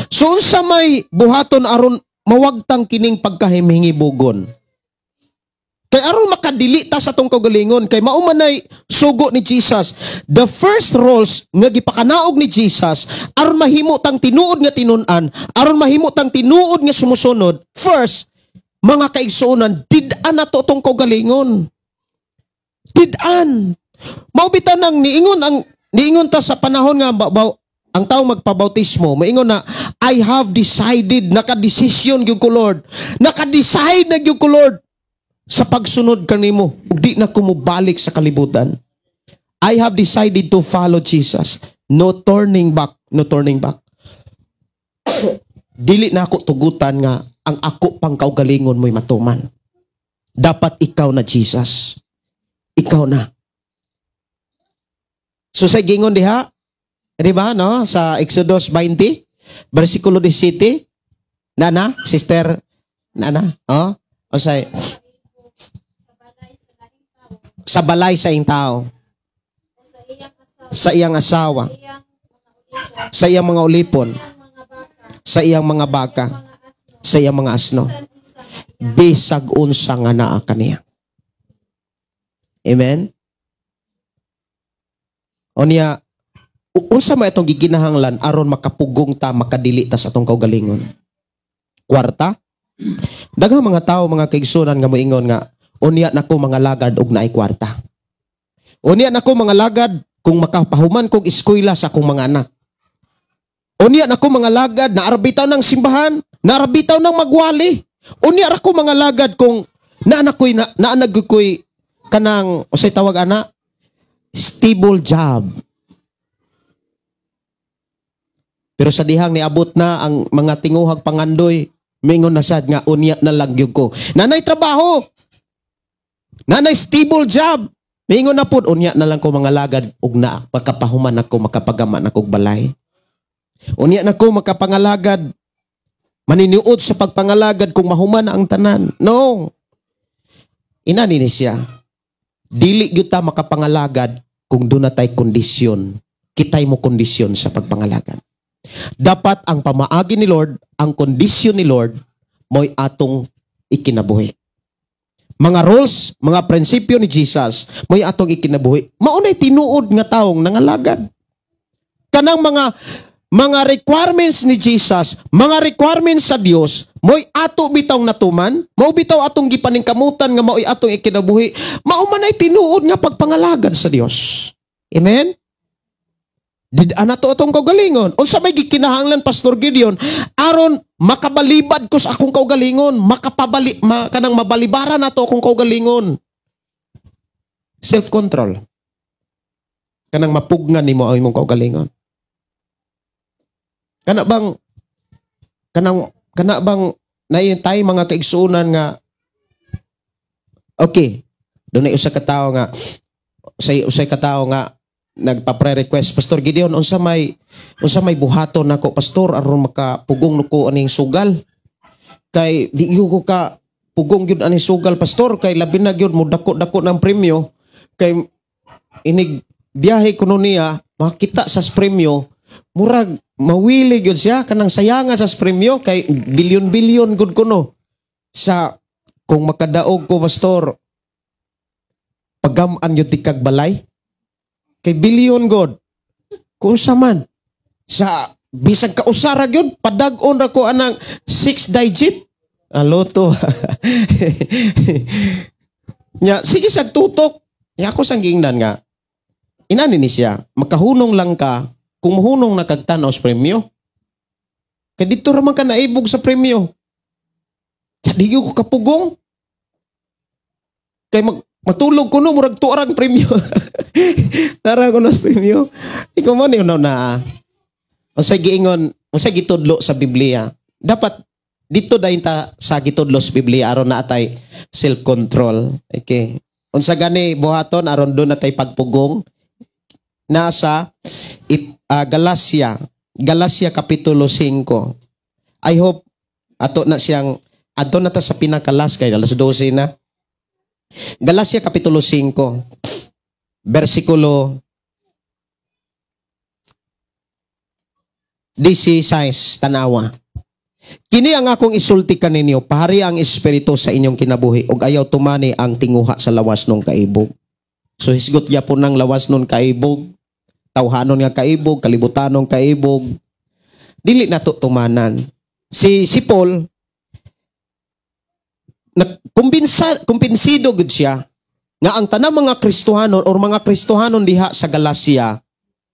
So unsa may buhaton aron mawagtang kining pagkahimhingibugon? Kay aron makadili ta sa atong kaugalingon, kay mao man ay sugo ni Jesus. The first rules nga gipakanaog ni Jesus aron mahimo tang tinuod nga tinun-an, aron mahimo tang tinuod nga sumusunod. First, mga kaigsuonan, did-an na to atong kaugalingon. Did-an. Mao bitaw nang niingon ang niingon ta sa panahon nga ang tao magpabautismo, maingon na I have decided, nakadesisyon gyud ko Lord. Nakadecide na gyud ko Lord sa pagsunod kanimo, ug di na ko mobalik sa kalibutan. I have decided to follow Jesus. No turning back, no turning back. Dili na ako tugutan nga ang ako pang kaugalingon mo'y matuman. Dapat ikaw na, Jesus. Ikaw na. So sa gingon diha, di ba, no? Sa Exodus 20, versikulo 17, nana, sister, nana, oh, o say, sa balay sa iyang tao, sa iyang asawa, sa iyang mga ulipon, sa iyang mga baka, sa iyang mga asno, bisag unsa nga naa kaniya. Amen? O niya, unsa man itong giginahanglan aron makapugong ta, makadili ta sa atong kaugalingon? Kwarta? Daghang mga tao, mga kaigsunan nga moingon nga, unya nako mga lagad og naay kwarta. Unya nako mga lagad kung makapahuman kog eskwela sa akong mga anak. Unya nako mga lagad naarbitaw ng simbahan, naarbitaw ng magwali. Unya ra ko mga lagad kung naanakoy na naanag koy kanang usay tawag ana, stable job. Pero sa dihang niabot na ang mga tinguhag pangandoy, mingon na sad nga unya na lang gyud ko. Nanay trabaho. Nanay stable job. Mingon na pud unya na lang ko mga lagad ug na makapahuman ako, makapagaman ako og balay. Unya na ko makapangalagad, maniniud sa pagpangalagad kung mahuman na ang tanan. No. Inani ni siya. Dili gyud ta makapangalagad kung doon na tay kondisyon. Kitay mo kondisyon sa pagpangalagad. Dapat ang pamaagi ni Lord, ang kondisyon ni Lord, mo'y atong ikinabuhi. Mga rules, mga prinsipyo ni Jesus, mo'y atong ikinabuhi. Maunay tinuod nga taong nangalagad. Kanang mga requirements ni Jesus, mga requirements sa Dios, mo'y ato bitawng natuman, mao bitaw atong gipaningkamutan nga mao'y atong ikinabuhi, mao man ay tinuod nga pagpangalagad sa Dios. Amen? Did ana to atong kaugalingon? Unsa may gikinahanglan, Pastor Gideon, aron makabalibad ko sa akong kaugalingon, makapabali kanang mabalibaran nato akong kaugalingon? Self-control. Kanang mapugnan nimo ang imong kaugalingon. Kana bang naintay mga kaigsuonan nga okay, dunay usa ka tawo nga say usay ka tawo nga nagpa-pre-request, "Pastor Gideon, unsa may buhaton nako, pastor, aron makapugong ko aning sugal? Kay di gyud ko ka pugong gyud aning sugal, pastor, kay labi na gyud mo dako-dako ng premyo, kay inig biyahe kuno niya makita sa premyo, murag mawili gyud siya kanang sayangan sa premyo kay bilyon-bilyon gud kuno. Sa kung makadaog ko, pastor, pagam-an gyud tikag balay kay bilyon god. Kung sa man sa bisag kausara gyud, padag-on ra ko anang six digit loto." Nya sige sag tutok. Nya ako sang giingnan nga inani ni siya, makahunong lang ka kung mahunong na kag tan-aw sa premyo. Kay dito ra man ka naibog sa premyo. Sa di ko kapugong. Kay matulog ko no, murag tuarang premyo. Tara ko na sa premyo. Ikaw mo ni na. Unsay giingon, unsay gitudlo sa Biblia? Dapat dito dayon ta sa gitudlo sa Biblia aron naa tay self-control. Okay. Unsa gani buhaton aron duna tay pagpugong? Nasa Galacia, Galacia Kapitulo 5. I hope ato na siyang adto na ta sa pinakalas kay alas 12 na. Galacia Kapitulo 5 versikulo 16, tanawa. "Kini ang akong isulti kaninyo, pahari ang Espiritu sa inyong kinabuhi ug ayaw tumani ang tinguha sa lawas nung kaibog." So hisgot gyapon ng lawas nun kaibog, tawhanon nga kaibog, kalibutanon kaibog. Dili nato tumanan. Si Paul na kumbinsa kumbinsido gud siya nga ang tanang mga Kristohanon or mga Kristohanon diha sa Galacia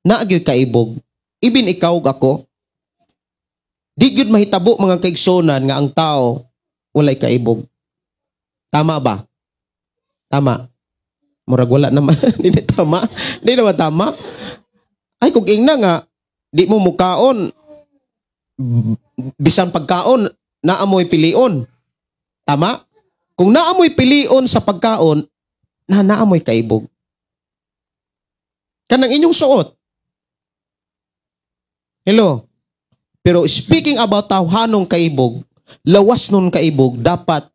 naa gyud kaibog. Ibin ikaw ug ako, di gyud mahitabo, mga kaigsunan, nga ang tao walay kaibog. Tama ba? Tama. Murag wala naman. Di na tama. Di naman tama. Ay, kung ingna nga, di mo mukaon, bisan pagkaon, naamoy pilion. Tama? Kung naamoy pilion sa pagkaon, na naamoy kaibog. Kanang inyong suot. Hello? Pero speaking about tawhanong kaibog, lawas nun kaibog, dapat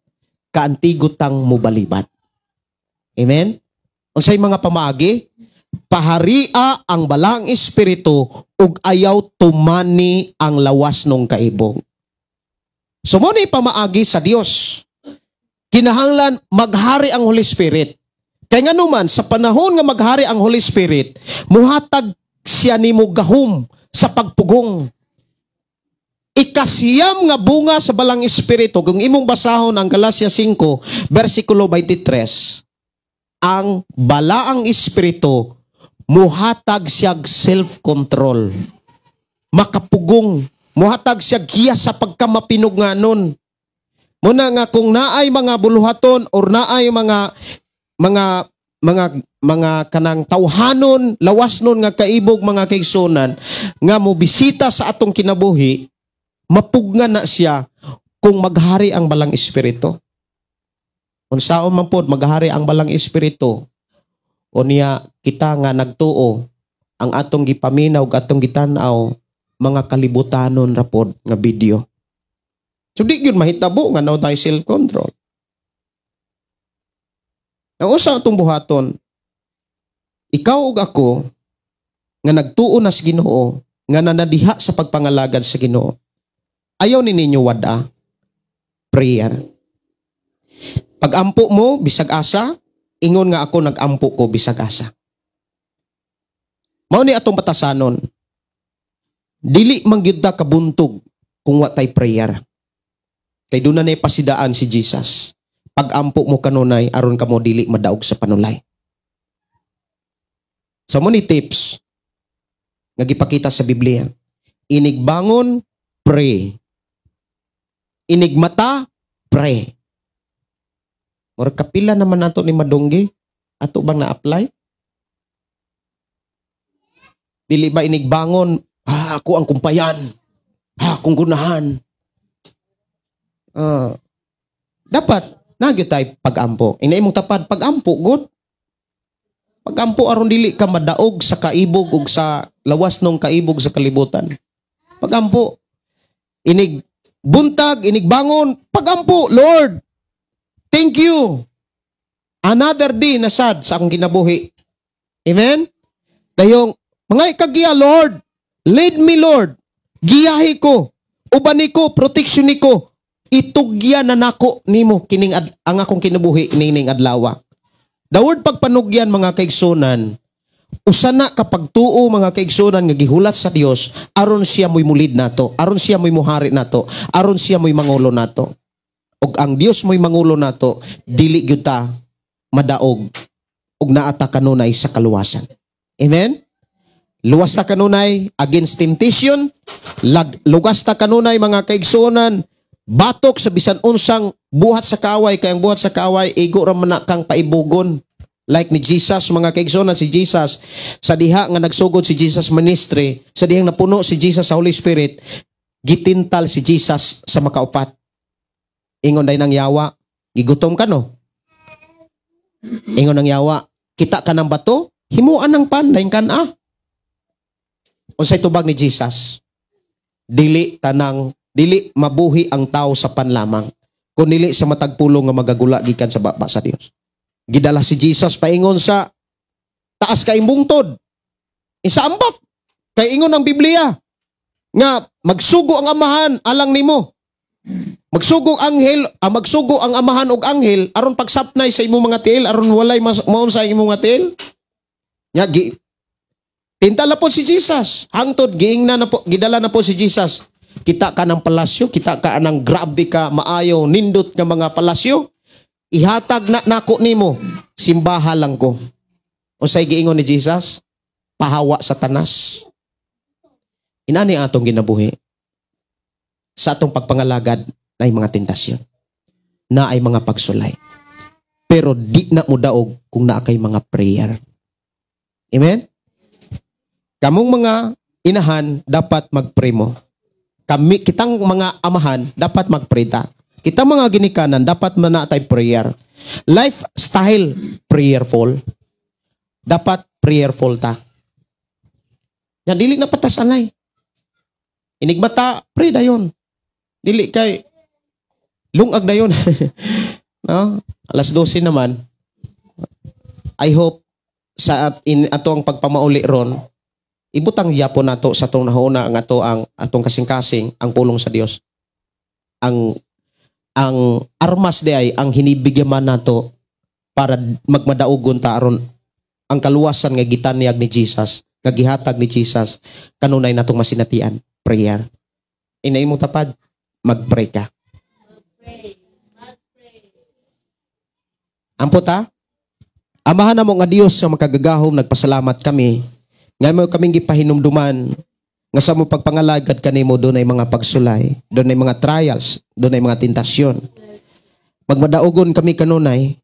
kaantigo tang mubalibad. Amen? Unsay mga pamaagi? Paharia ang Balaang Espiritu ug ayaw tumani ang lawas nung kaibog. So mo ni pamaagi sa Dios. Kinahanglan maghari ang Holy Spirit. Kay nganuman sa panahon nga maghari ang Holy Spirit, muhatag siya nimo gahom sa pagpugong. Ikasiyam nga bunga sa Balang Espiritu, kung imong basahon ang Galatia 5, versikulo 23, ang Balaang Espiritu muhatag siyag self-control. Makapugong, muhatag siya giya sa pagkamapinugnanon. Muna nga kung naay mga buluhaton or naay mga kanang tawhanon, lawas nun nga kaibog, mga kaigsunan, nga mo bisita sa atong kinabuhi, mapugnan na siya kung maghari ang Balang Espiritu. Unsaon man pod maghari ang Balang Espiritu? O niya kita nga nagtuo, ang atong gipaminaw ug atong gitan-aw mga kalibutanon ra pod nga video. So di gyud mahitabo nga naa tay self-control. Ang usa atong buhaton, ikaw ug ako, nga nagtuo na sa Ginoo, nga nanadiha sa pagpangalagad sa Ginoo, ayaw ni ninyo wada prayer. Pag-ampo mo bisag asa, ingon nga ako nag-ampo ko bisag asa. Mao ni atong batasanon. Dili man gyud ta kabuntog kung wa tay prayer. Kay doon na pasidaan si Jesus. Pag-ampo mo kanunay aron kamo dili madaog sa panulay. So mo ni tips nga gipakita sa Biblia. Inigbangon, pray. Inigmata, pray. Murag kapila naman nato ni Madunggi. Ato bang na-apply? Dili ba inigbangon, ako ang kumpayan. Akong gunahan. Dapat nagyo tayo pag-ampo. Ina imong tapad pag-ampo god. Pag-ampo aron dili ka madaog sa kaibog ug sa lawas nung kaibog sa kalibutan. Pag-ampo inig buntag, inig bangon, pag-ampo, Lord. Thank you. Another day na sad sa akong kinabuhi. Amen? Dayong mga ikagiya, Lord, lead me, Lord. Giyahi ko, uban ko, protection niko. Itugya na nako nimo kining ang akong kinabuhi nining adlaw. The word pagpanugyan mga kaigsunan, usa na kapag tuo mga kaigsunan nga gihulat sa Dios aron siya mo'y mulid nato, aron siya mo'y muhari nato, aron siya mo'y mangulo nato. Og ang Dios mo'y mangulo nato, dili gyud ta madaog og naata kanunay sa kaluwasan. Amen? Luwas ta kanunay against temptation, lugas ta kanunay mga kaigsunan, batok sa bisan unsang buhat sa kaaway, kay ang buhat sa kaaway igo ra man na kang paibugon. Like ni Jesus mga kaigsunan, si Jesus sa diha nga nagsugod si Jesus ministry, sa dihang napuno si Jesus sa Holy Spirit, gitintal si Jesus sa makaupat. Ingon day nang yawa, gigutom ka no? Ingon nang yawa, kita ka ng bato, himuan ng pan, dayon kan ah. Unsay tubag ni Jesus? Dili tanang, dili mabuhi ang tao sa pan lamang, kun dili sa matag pulong nga magagula gikan sa baba sa Dios. Gidala si Jesus paingon sa taas kay bungtod. Isa ambak kay ingon ang Biblia nga magsugo ang amahan alang nimo. Magsugo ang anghel, magsugo ang amahan og anghel aron pagsapnay sa imong mga tiil, aron walay maon sa imong mga tiil. Nya gi tintala po si Jesus. Hangtod giingna na po, gidala na po si Jesus. Kita ka ng palasyo, kita ka ng grabe ka maayo nindot nga mga palasyo. Ihatag na nako nimo, simbaha lang ko. Unsay giingon ni Jesus? Pahawa sa tanas. Inani atong ginabuhi. Sa atong pagpangalagad na ay mga tentasyon, na ay mga pagsulay. Pero di na mo daog kung naa kay mga prayer. Amen? Kamong mga inahan dapat magpray mo. Kami, kitang mga amahan dapat magpray ta. Kitang mga ginikanan dapat manatay prayer. Lifestyle prayerful. Dapat prayerful ta. Yan dili na patas anay. Inigmata pray dayon. Dili kay lungag dayon. No? 12:00 naman. I hope sa ato ang pagpamauli ron, ibutang yapon nato sa atong nahuna ang ato ang atong kasing-kasing ang pulong sa Dios. Ang armas di ay ang hinibigyan man nato para magmadaugon ta aron ang kaluwasan nga gitanyag ni Jesus, nga gihatag ni Jesus kanunay natong masinatian, prayer. Inay mo tapad, magpray ka. Ampo ta? Amahan namo nga Dios nga makagagahom, nagpasalamat kami nga mo kaming gipahinumduman nga sa mo pagpangalagad kanimo dunay mga pagsulay, dunay mga trials, dunay mga tentasyon. Magmadaugon kami kanunay,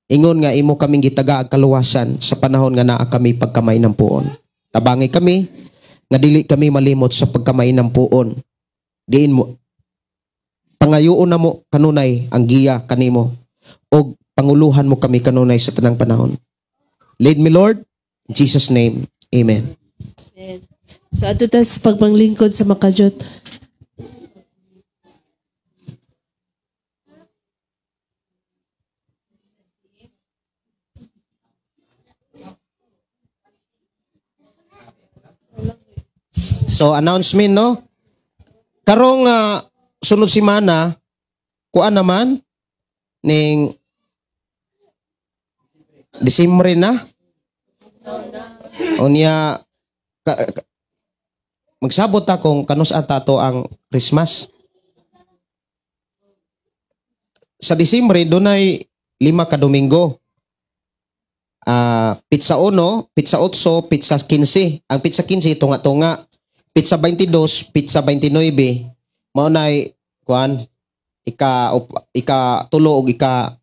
ingon nga imo kaming gitaga kaluwasan sa panahon nga naa kami pagkamay ng puon. Tabangi kami nga dili kami malimot sa pagkamay ng puon. Diin mo pangayoon na mo kanunay ang giya kanimo og panguluhan mo kami kanunay sa tanang panahon. Lead me, Lord, in Jesus name. Amen. Amen. So ato tas pagpanglingkod sa makajot. So announcement, no? Karong sunod semana kuan naman ning Disyembre na. Unya magsabot ta kung kanus-a ta to ang Christmas. Sa Disyembre dunay 5 ka Domingo. Pizza 1, pizza 8, pizza 15. Ang pizza 15 tunga-tunga. Pizza 22, pizza 29. Mao nay kuan ika 3 og ika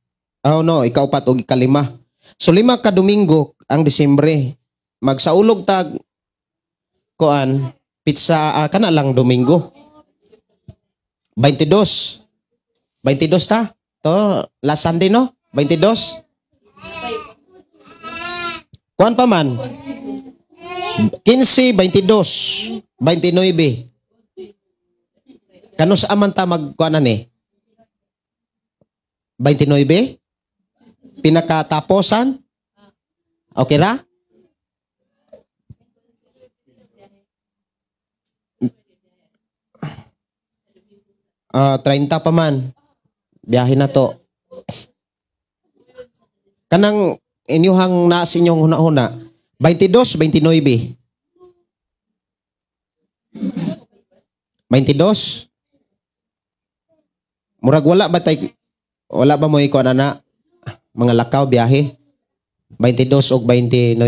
ika 4 og ika 5. So 5 ka Domingo ang Disyembre. Magsaulog tag kuan pizza kana lang Domingo. 22. 22 ta. To last Sunday, no? 22. Kuan pa man? 15, 22, 29. Kanus aman ta magkuanan eh? 29? Pinakataposan? Okay ra? Ah, 30 pa man. Biyahe na to. Kanang inyuhang na sa inyong huna-huna, 22, 29. 22? Murag wala ba tay, wala ba mo ikuan ana mga lakaw biyahe? 22 og 29?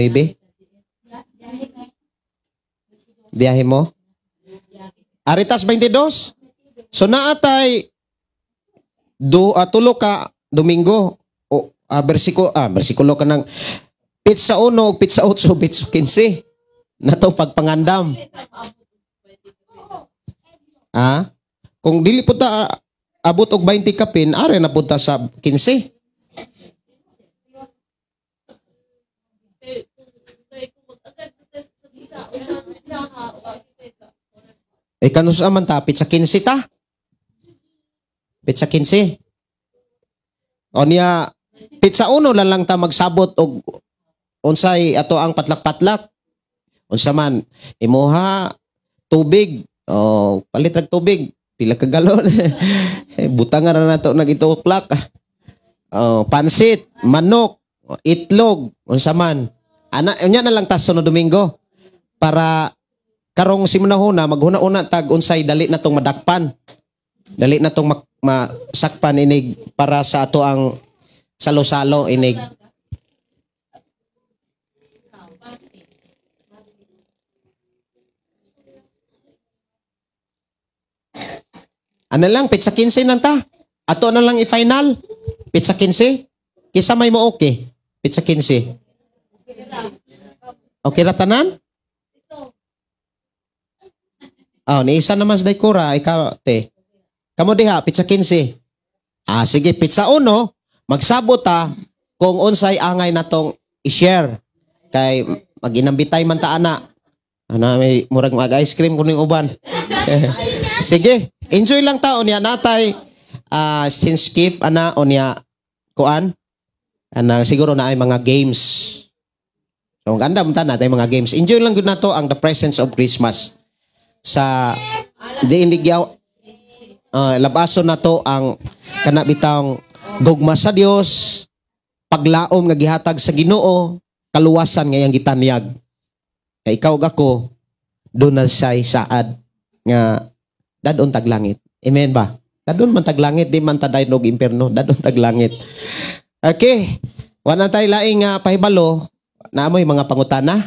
Biyahe mo? Aritas 22? So naatay tulo ka Domingo o bersikulo ka ng pizza 1 og pizza 8, pizza 15 nato pagpangandam. Ah, kung dili po ta abot og 20 kapin, are na punta sa 15. Eh kanus aman ta pizza 15 ta? Pizza 15. O niya pizza 1 lang lang ta magsabot og unsay ato ang patlak-patlak. Unsa man imuha tubig o palit rag tubig pila ka galon. Butangan ra nato nag 8 o'clock. Oh, pansit, manok, itlog, unsa man. Ana unya na lang ta sunod Domingo para karong simunahuna maghuna-una tag unsay dali na tong madakpan. Dali na tong masakpan inig para sa ato ang salo-salo inig. Ano lang, pizza 15 nang ta. Ato na lang i-final. Pizza 15. Kisa may mo okay. Pizza 15. Okay ra tanan? Oh, ni isa naman sa Daikura, ikaw, te. Kamo diha, pizza 15. Ah, sige, pizza 1, magsabot ta kung unsay angay natong i-share. Kay mag-inambitay man ta ana. Ano, may murag mag-ice cream kuning uban. Sige, enjoy lang ta unya natay since gift ana unya kuan. Ana siguro na ay mga games. So ang ganda man ta natay mga games. Enjoy lang gud nato ang the presence of Christmas. Sa di indigyaw labason nato ang kana bitang gugma sa Dios, paglaom nga gihatag sa Ginoo, kaluwasan nga iyang gitanyag. Kay ikaw ug ako doon na siya'y saad nga dadon taglangit. Amen ba? Dadon man taglangit, di man taday og impierno, dadon taglangit. Okay. Wala tayo laing pahibalo, naamoy mga pangutana.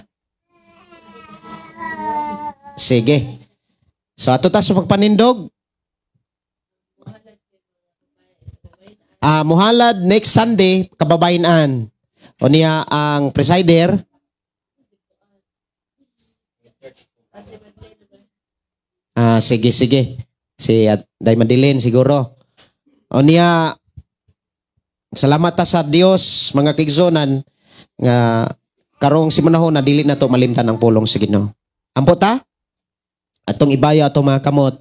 Sige. So ato ta sa pagpanindog. Muhalad next Sunday kababayan-an. O niya ang presider. Sige, sige. Si Day Madeline siguro. O niya, salamat ta sa Dios mga kaigsuonan nga karong simanahon na dili na to malimtan ang pulong sa Ginoo. Ampo ta? Atong ibaya atong mga kamot.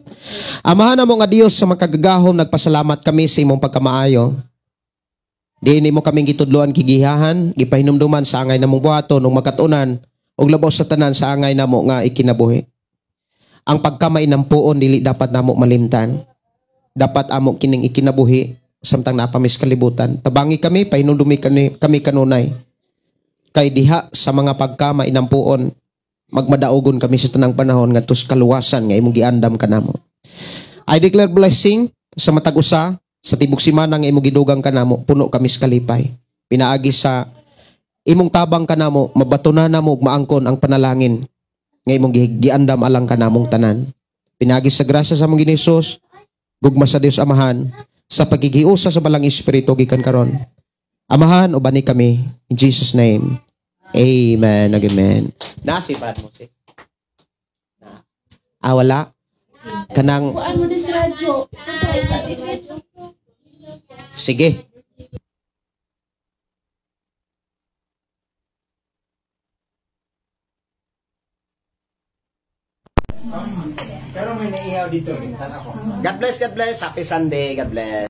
Amahan namo nga Dios sa makagagahom, nagpasalamat kami sa imong pagkamaayo. Diin nimo kaming gitudloan kigihahan, gipahinumduman sa angay namong buhaton ug makatunan ug labaw sa tanan sa angay namo nga ikinabuhi. Ang pagkamainampuon dili dapat namo malimtan. Dapat amo kining ikinabuhi samtang naa pa mi sa kalibutan. Tabangi kami, pahinumdumi kami kanunay. Kay diha sa mga pagkamainampuon, magmadaugon kami sa tanang panahon ngadto sa kaluwasan nga imong giandam kanamo. I declare blessing sa matag usa sa tibok simana nga imong gidugang kanamo, puno kami sa kalipay. Pinaagi sa imong tabang kanamo, mabatunan namo ug maangkon ang panalangin nga imong giandam alang kanamong tanan. Pinaagi sa grasya sa among Ginoong Hesus, gugma sa Dios Amahan, sa pagkikiusa sa Balaang Espiritu gikan karon. Amahan, ubani kami. In Jesus' name. Amen. Amen. Nasipan mo si. Ah, wala. Kanang Kuan mo ni sa radyo. Sige. Pero may naihaw dito. God bless, God bless. Happy Sunday. God bless.